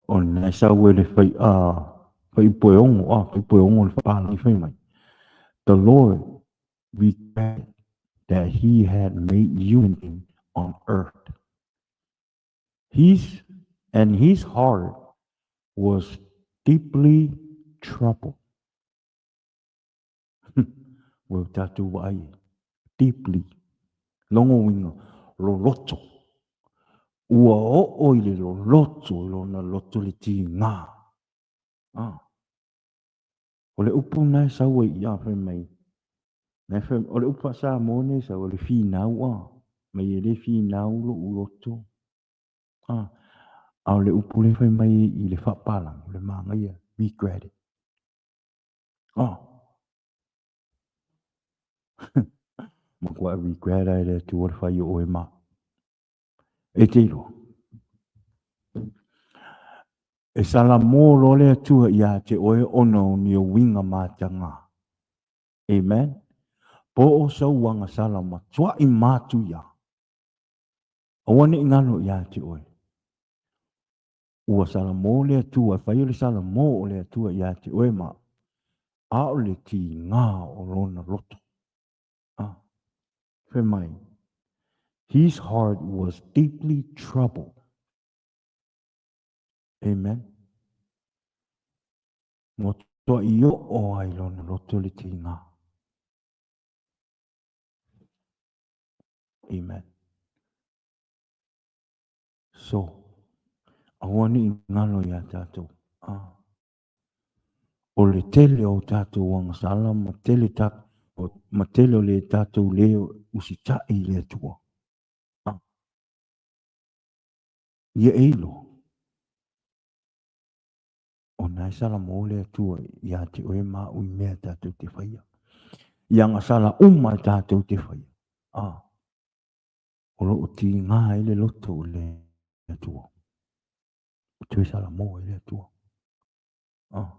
O lena e sau e le fai a fai upu e ono, a fai upu e ono le faapalagi fai mai. The Lord regretted that he had made human being on earth. His, and his heart was deeply troubled. Ua tatou vaai ai. Deeply. Lona uiga, loloto. Ua oo i le loloto i lona loto le tiga. Ah. O le upu lena e sau ai ia fai mai. Na e fai, o le upu faa-Samoa nei e sau, o le finau ah. Mai e le finau lo'u loto. Ah. A o le upu lea e fai mai i le faapalagi, o le manaia, regret it. Oh. Matua regret ai le Atua le fai o oe ma. E te iloa. E salamo loa le Atua ia te oe ona o ni uiga mataga. Amen. Po o sau agasala matuai matuia. Aua ne i galo ia te oe. Ua salamo le Atua, e fai o le salamo o le Atua ia te oe ma ʻaʻole tiga o lona loto. Ah, fai mai, His heart was deeply troubled. Amen. Matuai oo ai lona loto le tiga. Amen. So, aua ne i galo iā tatou. Ah. O le tele o tatou agasala ma tele ta, ma tele o le tatou le usitai i le Atua. Ah. Ia e iloa. O na e salamo le Atua ia te oe ma au i mea tatou te faia. I agasala uma e tatou te faia. Ah. O lo o tiga ai le loto o le Atua. O toe salamo ai le Atua. Ah.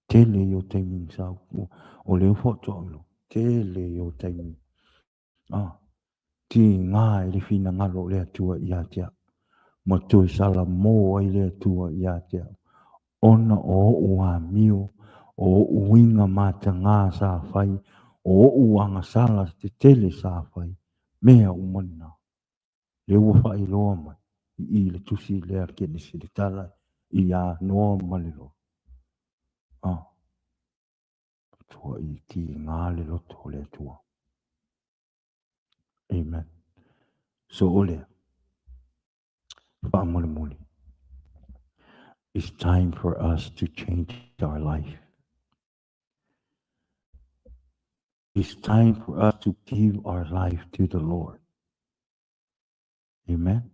Tele i o taimi sa o leo faatoa ilo. Tele i o taimi. Ah. Tiga ai le finagalo o le Atua ia te au. Ma toe salamo ai le Atua ia te au. Ona o oʻu amio, o oʻu uiga matagā sa fai, o oʻu agasala tetele sa fai, mea uma na. Lea ua faailoa mai i i le tusi lea a Kenesi le tala iā Noa ma le lola. Ah, matuai tiga le loto o le Atua. Amen. So o lea, faamolemole. It's time for us to change our life. It's time for us to give our life to the Lord. Amen.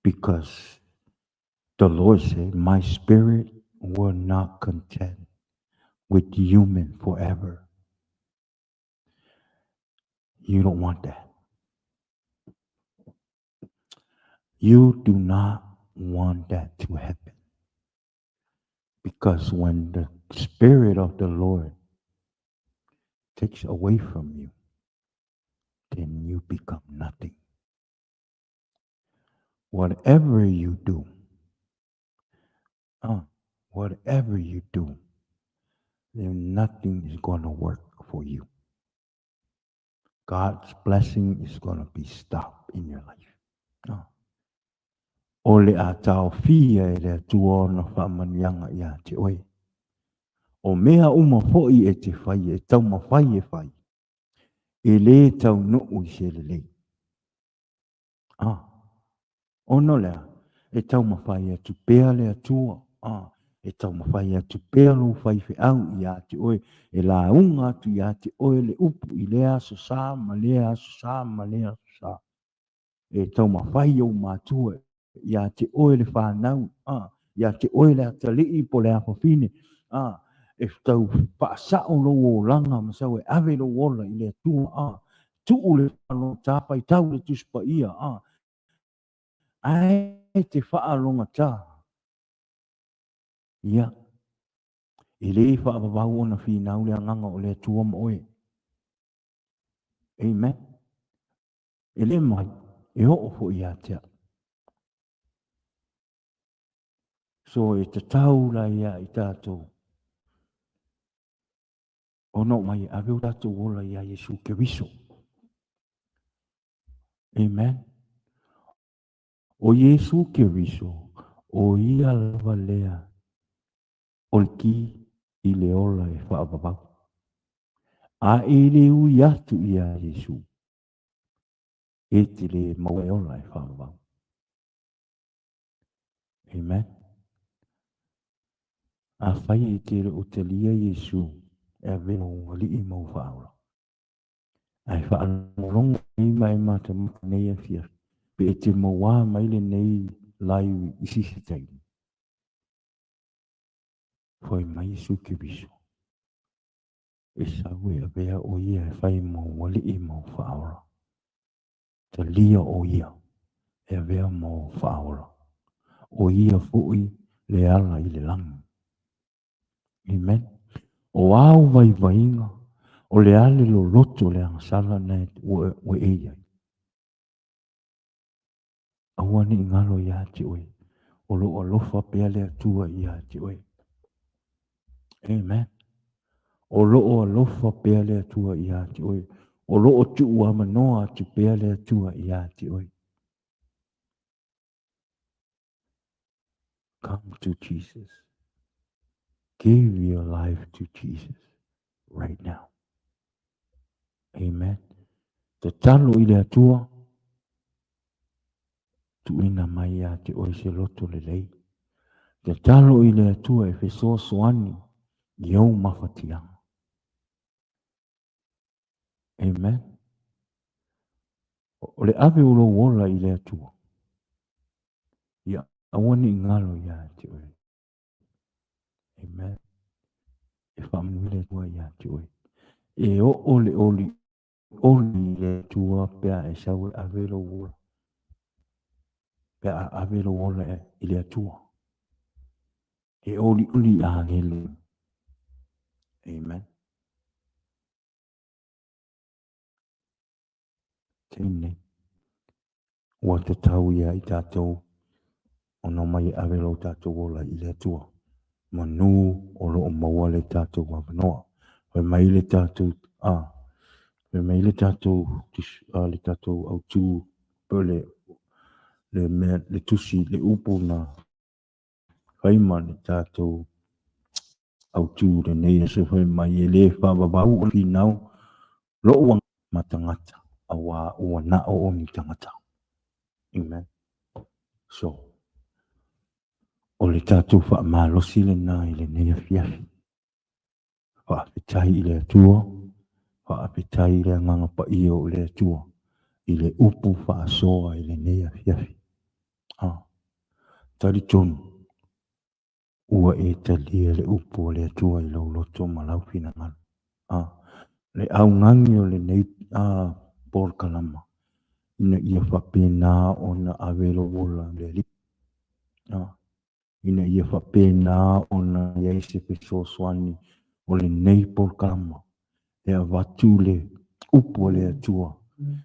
Because the Lord said, My spirit will not contend with human forever. You don't want that. You do not want that to happen. Because when the Spirit of the Lord takes away from you, then you become nothing. Whatever you do, whatever you do, then nothing is going to work for you. God's blessing is going to be stopped in your life. O le a taofia e le Atua ona faamanuiaga ia te oe. O mea uma foi e te fai e taumafai e fai, e lē taunuu i se lelei. Ona o le a? E taumafai atu pea le Atua, e taumafai atu pea lou faifeau ia te oe, e lauga atu ia te oe le upu i lea aso sa ma lea aso sa ma lea aso sa. E taumafai ou matua ia te oe le fanau, ia te oe le atalii po le afafine, e tau faasao lou olaga ma sau e ave lou ola i le Atua, tuu le faalogogata, faitau le Tusi Paia, ae te faalogogata. Ia, e le faavavau ona finau le agaga o le Atua ma oe. Amen. E le mai, e oo foi ia te au. So e tatau la ia i tatou ona oo mai e ave o tatou ola ia Iesu Keriso. Amen. O Iesu Keriso, o ia lava lea o le ki i le ola e faavavau. A e le ui atu ia Iesu, e te le maua e ola e faavavau. Amen. Afai e te le o talia Iesu e avea mau alii ma ou faaola, ae faalogologo nei ma e matamata nei afiafi, pe e te mauā mai lenei live i sisi taimi. Fai mai Iesu Keriso, e sau e avea o ia e fai mau alii ma ou faaola. Talia o ia e avea ma ou faaola. O ia foi le ala i le lagi. Amen. O āu vaivaiga, o le a le loloto o le agasala na ua e i ai. Aua ne i galo iā te oe, o loo alofa pea le Atua iā te oe. Amen. O loo alofa pea le Atua iā te oe. O loo tuu avanoa atu pea le Atua iā te oe. Come to Jesus. Give your life to Jesus right now. Amen. Tatalo i le Atua, tuuina mai ia te oe se loto lelei. Tatalo i le Atua e fesoasoani i ou mafatiaga. Amen. O le ave o lou ola i le Atua, ia aua ne i galo ia te oe. Amen. E faamanuia le Atua ia te oe. E oo le oli oli i le Atua pe a e sau e ave lou ola. Pe a ave lou ola i le Atua. E olioli i agelu. Amen. Tēnei. Ua tatau ia i tātou ona omai e ave lo tātou ola i le Atua. Manu o lo o maua le tātou avanoa. Fai mai le tātou, a, fai mai le tātou, a, le tātou autū. Po le le mea le tusi le upu na fai ma le tatou autu lenei aso fai mai e le faavavau o finau lo'u ma tagata auā ua na'o o ni tagata. Amen. So, o le tatou faamalosi lena i lenei afiafi. Faafetai i le Atua, faafetai i le Agaga Paia o le Atua i le upu faasoa i lenei afiafi. Ah, talitonu, ua e talia le upu a le Atua i lou loto ma lau finagalo. Ah, le augani o lenei polokalama, ina ia faapena ona ave lou ola i le Alii. Ah, ina ia faapena ona i ai se fesoasoani o lenei polokalama e avatu le upu a le Atua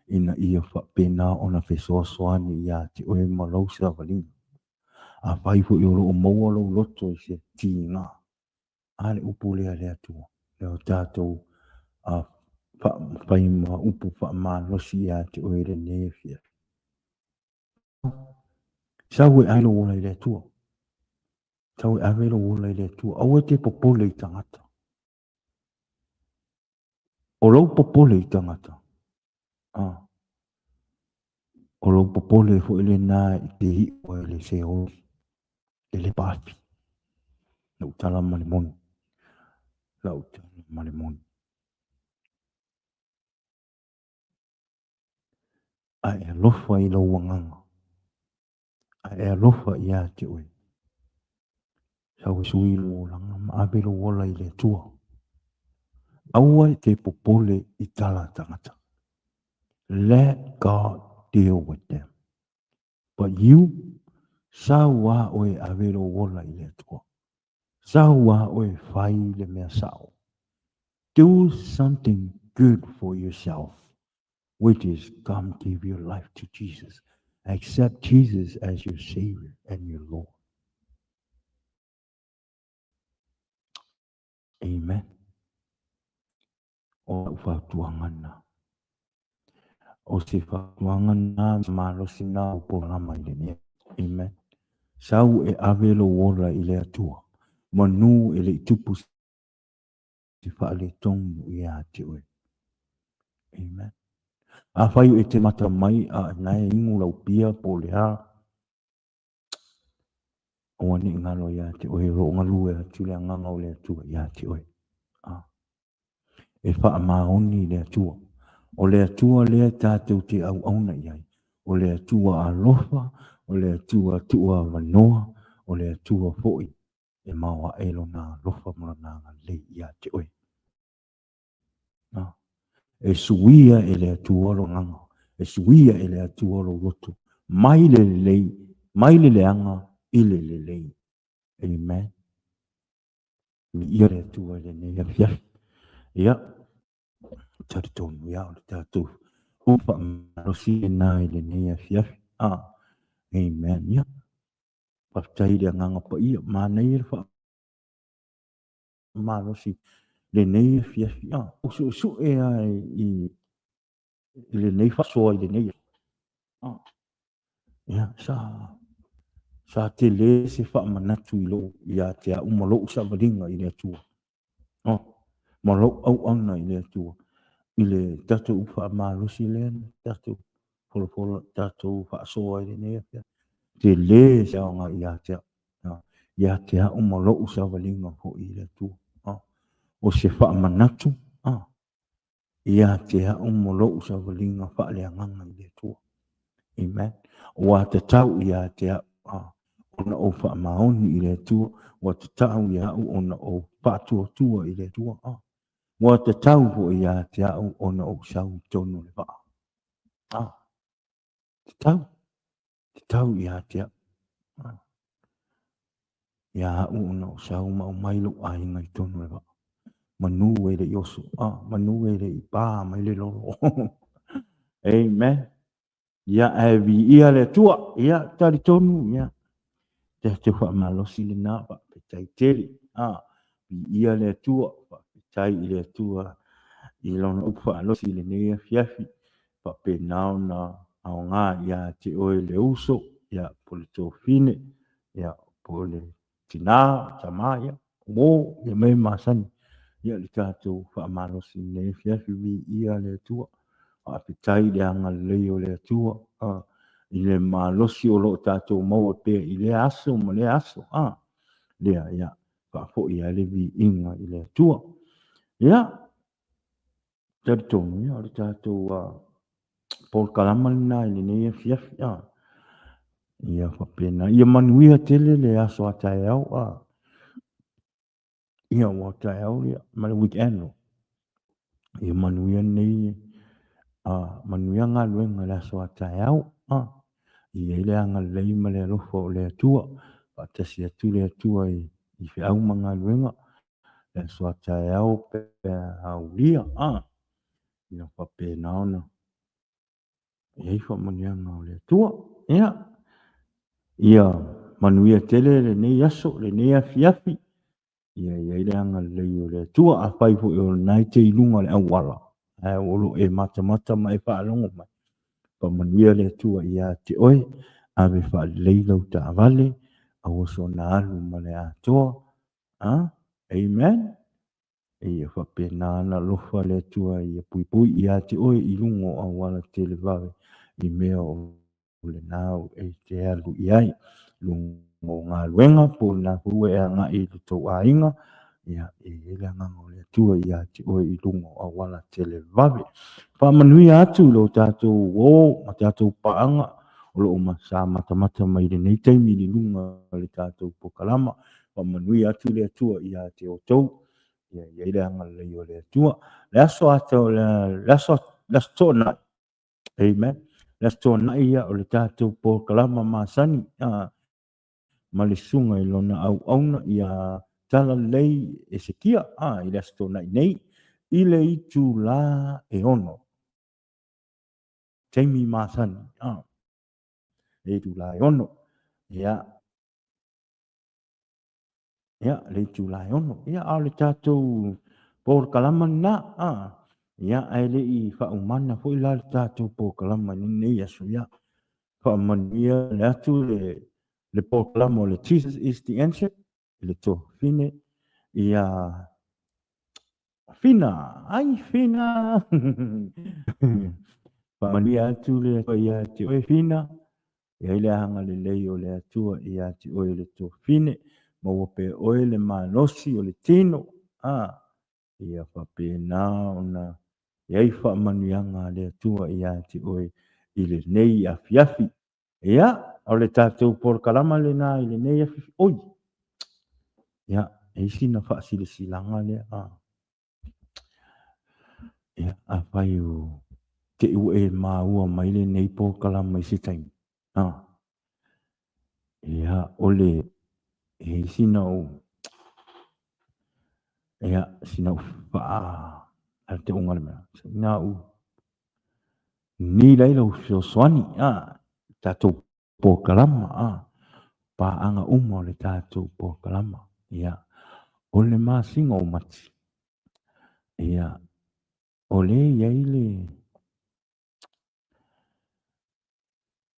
ina ia faapena ona fesoasoani iā te oe ma lou savaliga. Afai foi o lo o maua lou loto i se tiga, a le upu lea a le Atua, lea o tatou fai ma upu faamalosi iā te oe i lenei afiafi. Sau e ave lou ola i le Atua. Sau e ave lou ola i le Atua. Aua e te popole i tagata. O lou popole i tagata. Ah. O lou popole foi lena i te iu ai le seoli, le lepa afi. Lau tala ma le moni. Lau tala ma le moni. A e alofa i lou agaga. A e alofa iā te oe. Sau e sui lou olaga ma ave lou ola i le Atua. Aua e te popole i tala a tagata. Let God deal with them. But you, sau a oe ave lou ola i le Atua. Sau a oe fai le mea sao. Do something good for yourself, which is come give your life to Jesus. Accept Jesus as your Savior and your Lord. Amen. O lau fautuaga lena. O se fautuaga lena malosi lena o polokalama i lenei. Amen. Sau e ave lou ola i le Atua, manu e le i tupu se faaletonu ia te oe. Amen. Afai e te mata mai a na e inu lau pia po o le a, aua ne i galo ia te oe, o lo o galue atu le Agaga o le Atua ia te oe. A. E faamaoni le Atua. O le Atua lea tatou te auauna i ai. O le Atua alofa, o le Atua tuuavanoa, o le Atua foi e maoae lona alofa ma lona agalelei ia te oe. Na. E suia e le Atua lou agaga, e suia e le Atua lou loto, mai le lelei, mai le leaga i le lelei. Amen. Viia le Atua i lenei afiafi. Ia, talitonu ia o le tatou upu faamalosi lena i lenei afiafi. Ah, amen. Ia, faafetai i le Agaga Paia, manaia le faamalosi lenei afiafi. Ah, o suesue lava i lenei faasoa i lenei. Ah, ia, sa tele se faamanatu i lou, ia te au ma lou savaliga i le Atua. Oh, ma lou auauna i le Atua. I le tatou upu faamalosi lea na tatou folafola, tatou faasoa i lenei afiafi. Tele se aoga ia te au. Ia te au ma lou savaliga foi i le Atua. Oh, o se faamanatu, ah, ia te au ma lou savaliga faaleagaga i le Atua. Amen. Ua tatau ia te au ona ou faamaoni i le Atua, ua tatau ia au ona ou faatuatua i le Atua. Ua tatau foi ia te au ona ou sau i totonu o le vaa. Tatau, tatau ia te au. Ia au ona ou sau ma aumai lou aiga i totonu o le vaa. Manu e le i oso, manu e le i pā mai le lolo. Amen. Ia, ae viia le Atua. Ia, talitonu, ia. Tatou faamalosi lena, faafetai tele. Viia le Atua, faafetai i le Atua i lona upu faamalosi i lenei afiafi. Faapena ona aoga ia te oe le uso, ia, po le tofine, ia, po le tina, tama, ia, uo, ia mea masani. Ia, le tatou faamalosi i lenei afiafi, viia le Atua. Faafetai i le agalelei o le Atua, i le malosi o lo o tatou maua pea i lea aso ma lea aso. Lea, ia, faafoi ai le viiga i le Atua. Ia, talitonu, ia, o le tatou polokalama lena i lenei afiafi. Ia faapena. Ia manuia tele le aso a taeao. Ia, ua taeao ia, ma le weekend. Ia manuia nei, manuia galuega i le aso a taeao. Ia i ai le agalelei ma le alofa o le Atua. Faatasi atu le Atua i feau ma galuega. Le aso a taeao pe a aulia. Ia faapena ona i ai faamanuiaga o le Atua. Ia, ia manuia tele lenei aso, lenei afiafi, ia i ai le agalelei o le Atua. Afai foi o lena e te i luga o le auala, ae o lo o e matamata ma e faalogo mai, faamanuia le Atua ia te oe, ave faalelei lau taavale, aua soona alu ma le atoa. Amen. Ia faapena ona alofa le Atua ia puipui ia te oe i luga o auala televave i mea o lena e te alu i ai, luga o galuega po o lena foi ua e agai i lo tou aiga, ia e i ai le agaga o le Atua ia te oe i luga o auala televave. Faamanuia atu i lo tatou uo ma tatou paaga o lo o sa matamata mai i lenei taimi i luga o le tatou polokalama. Faamanuia atu le Atua ia te outou. Ia i ai le agalelei o le Atua. Le aso ata o le aso, le aso Toonai. Amen. Le aso Toonai ia o le tatou polokalama masani ma le susuga i lona auauna ia Talalelei Esekia i le aso Toonai nei i le itula e 6. Taimi masani. Le itula e 6. Ia, Ia, le itula e 6. Ia, a o le tatou polokalama lena. Ia, ae le i faaumana foi la le tatou polokalama i lenei aso. Ia, faamanuia le atu le polokalama o le Jesus is the Answer i le tuafafine ia Fina, ai Fina. Faamanuia atu le Atua ia te oe Fina. E ai le agalelei o le Atua ia te oe le tuafafine, maua pea oe le malosi o le tino, a ia faapena ona i ai faamanuiaga a le Atua ia te oe i lenei afiafi. Ia, o le tatou polokalama lena i lenei afiafi. Oi! Ia, e i sina faasilasilaga lea. A. Ia, afai o te i ua e maua mai lenei polokalama i se taimi. A. Ia, o le, e i sina ou, ia, sina ou faa, a te unga le mea. Sina ou Ni lai lau fesoasoani, a, tatou polokalama, a, paaga uma o le tatou polokalama. Ia, o le masina o Mati, ia, o le i ai le,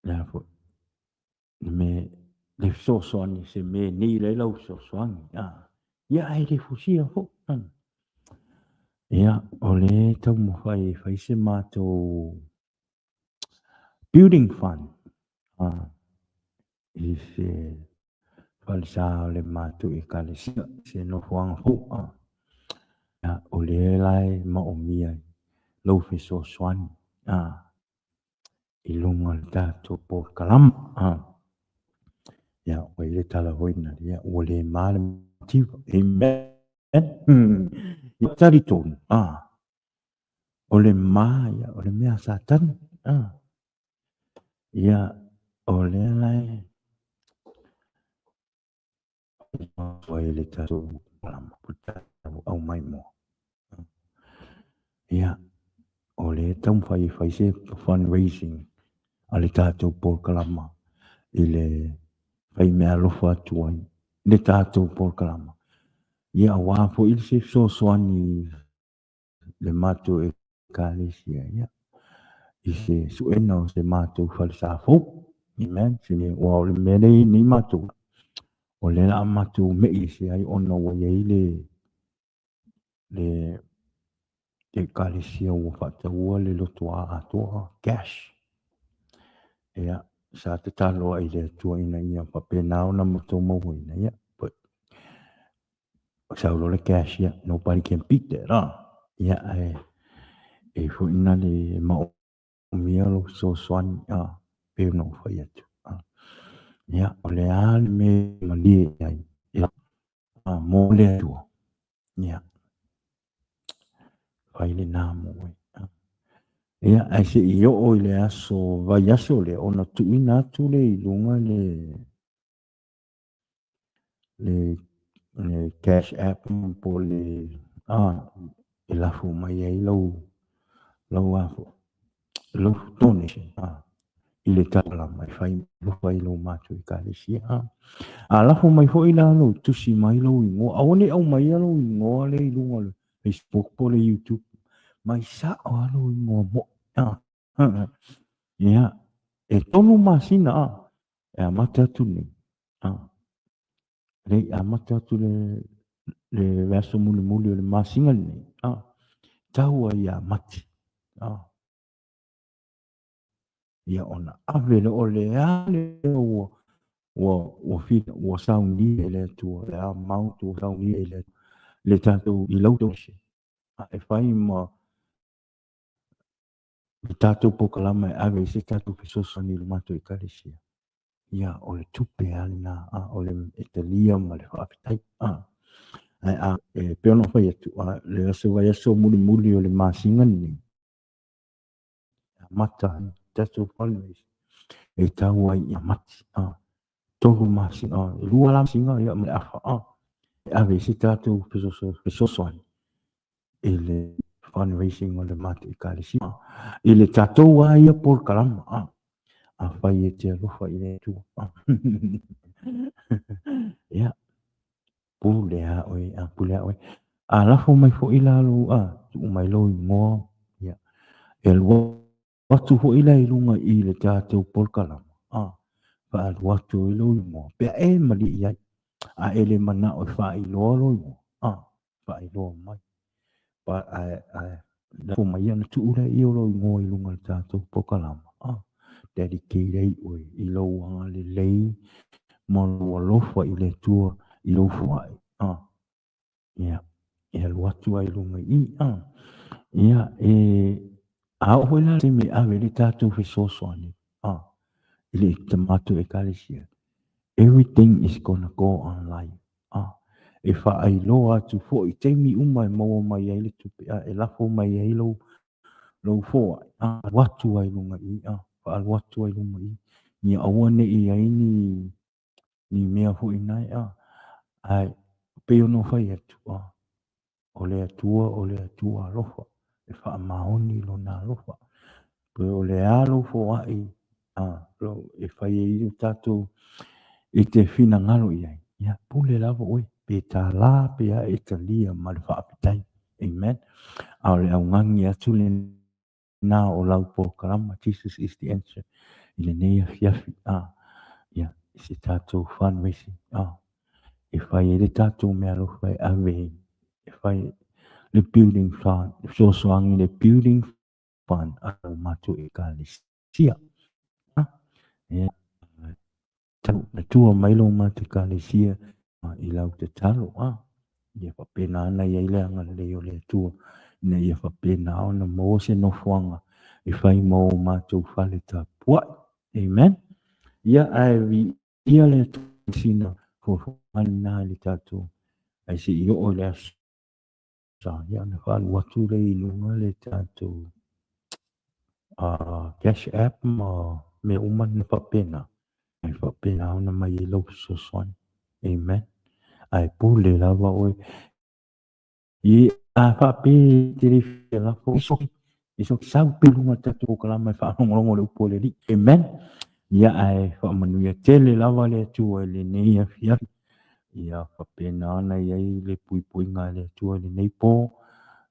le a foi, le me, le fesoasoani, se me ni lai lau fesoasoani, a, ia, ae le fusia foi, a. Ia, o le taumafai e fai se matou building fund i se falesa o le matou ekalesia, se nofoaga fou. Ia, o lea la e maomia lou fesoasoani i luga o le tatou polokalama. Ia, ua i ai le tala foi na, ia, ua le ma le mativa. Amen. Ia talitonu, o le ma, ia, o le mea a Satani. Ia, o lea la e ai le tatou polokalama, po o le tatou aumaimoa. Ia, o lea e taumafai e fai se fundraising a le tatou polokalama i le fai meaalofa atu ai i le tatou polokalama. Ia, aua foi se fesoasoani i le matou ekalesia. Ia, i se suena o se matou falesa fou. Amen. Se ua o le mea lea e i ai nei matou, o lea o le a matou me'i ese ai ona ua i ai le le Ekalesia ua faataua le lotoa atoa, cash. Ia, sa tatalo ai i le Atua ina ia faapena ona matou mauaina, ia, but sau loa le cash, ia, nobody can beat that, ah. Ia, ae, e foi na le maomia lou fesoasoani, ah, pei ona ou fai atu, ah. Ia, o le a le mea e malie ai, ia, ah, mo le Atua, ia, fai lena mo oe. Ah. Ia, ae se i oo i le aso, vaiaso lea, ona tuuina atu lea i luga le, le, le cash app po o le, ah, e lafo mai ai lau, lau a foi, lau donation, ah, i le tala mai fai alofa i lo matou ekalesia. Ah. A lafo mai foi la lou tusi mai lou igoa, aua ne i aumaia lou igoa lea i luga o le Facebook po o le YouTube, mai sao lava lou igoa moi. Ah. Ia, e tolu masina ah, e amata atu nei. Ah. Le i amata atu le, le vaiaso mulimuli o le masina lenei. Ah. Tau ai ia Mati. Ah. Ia ona ave lea, o le a lea ua, ua, ua fila, ua saunia e le Atua, le amount ua saunia e le Atua, le tatou i lau donation. A e fai ma le tatou polokalama e ave ai se tatou fesoasoani i le matou ekalesia. Ia, o le tupe lava lena, a, o le e talia ma le faafetai. A, ae a, e pei ona fai atu, a, le aso vaiaso mulimuli o le masina lenei, amata ai tatou fundraising e tau ai ia Mati, a, tolu masina, a, e lua la masina ia ma le afa, a, e ave ai se tatou fesoasoani i le fundraising o le matou ekalesia, i le tatou lava ia polokalama, a, afai e te alofa i le Atua. Ia, pule a oe, a, pule a oe. A lafo mai foi la lou, a, tuu mai lou igoa, ia, e alu atu foi la i luga i le tatou polokalama, a, faaalu atu ai lou igoa, pe a e malie i ai, a e le manao e faailoa lou igoa, a, faailoa mai. Pa, ae, ae, lafo mai ia ona tuu lea i o lou igoa i luga o le tatou polokalama, a, dedicate ai oe i lou agalelei ma lou alofa i le Atua i lou foai, a, ia, e alu atu ai i luga i i, a, ia, e, a oo foi la le taimi e ave ai le tatou fesoasoani, a, i le matou ekalesia, everything is gonna go online, a, e faailoa atu foi i taimi uma e maua mai ai le tupe, a, e lafo mai ai lou, lou foai, a, alu atu ai i luga i i, a, faaalu atu ai i luma i i, ia aua ne i i ai ni, ni mea foi nae, a, ae pei ona ou fai atu, a, o le Atua, o le Atua alofa, e faamaoni Lona alofa. Pe o le a lou foai, a, lou, e fai ai o tatou i te finagalo i ai, ia, pule lava oe, pe tālā, pe a e talia ma le faafetai. Amen. A o le augani atu lenā o lau polokalama, Jesus is the answer, i lenei afiafi, a, ia, i se tatou fundraising, a, e fai ai le tatou meaalofa e ave ai, e fai le building fund, e fesoasoani le building fund a lo matou ekalesia. Ia, na tua mai lo matou ekalesia i lau tatalo, a, ia faapena ona i ai le agalelei o le Atua, ina ia faapena ona maua se nofoaga e fai ma o matou fale tapuai. Amen. Ia, ae viia le Atua i sina fuafuaga lena i le tatou, ae se i oo i le aso sa, ia ona faalu atu lea i luga le tatou cash app ma mea uma na faapena, e faapena ona mai ai lau fesoasoani. Amen. Ae pule lava oe. I a faapea e te le fia lafo, it's okay. It's okay. Sau pea i luga o le tatou polokalama e faalogologo i le upu a le Alii. Amen. Ia ae faamanuia tele lava le Atua i lenei afiafi. Ia faapena ona i ai le puipuiga a le Atua i lenei po,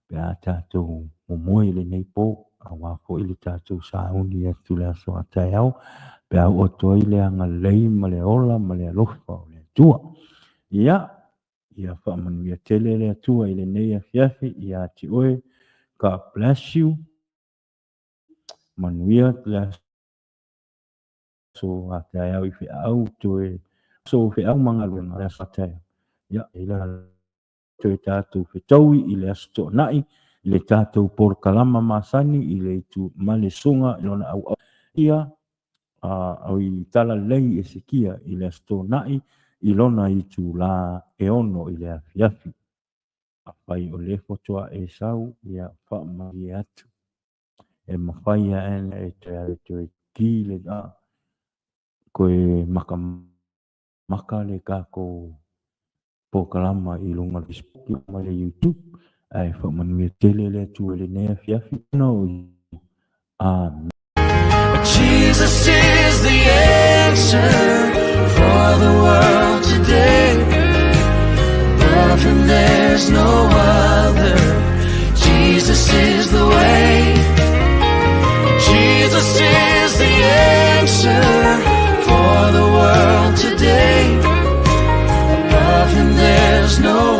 pe a tatou momoe i lenei po. Aua foi le tatou sauni atu le aso a taeao, pe a oo atu ai le agalelei ma le ola ma le alofa o le Atua. Ia, ia faamanuia tele le Atua i lenei afiafi ia te oe. God bless you. Manuia le aso a taeao i feau toe aso feau ma galuega le aso a taeao. Ia, e i Toe tatou fetaui i le Aso Toonai i le tatou polokalama masani i le itu ma le susuga i lona auauna ia a i Talalelei Esekia i le Aso Toonai i lona itulā e 6 i le afiafi. Afai o lea faatoa e sau, ia faamalie atu. E mafai ae e toe alu toe ki le toe makamaka le tatou polokalama i luga o le Facebook ma le YouTube. Ae faamanuia tele le Atua i lenei afiafi. Amen. Jesus is the answer for the world today. Above him there's no other. Jesus is the way. Jesus is the answer for the world today. Above him there's no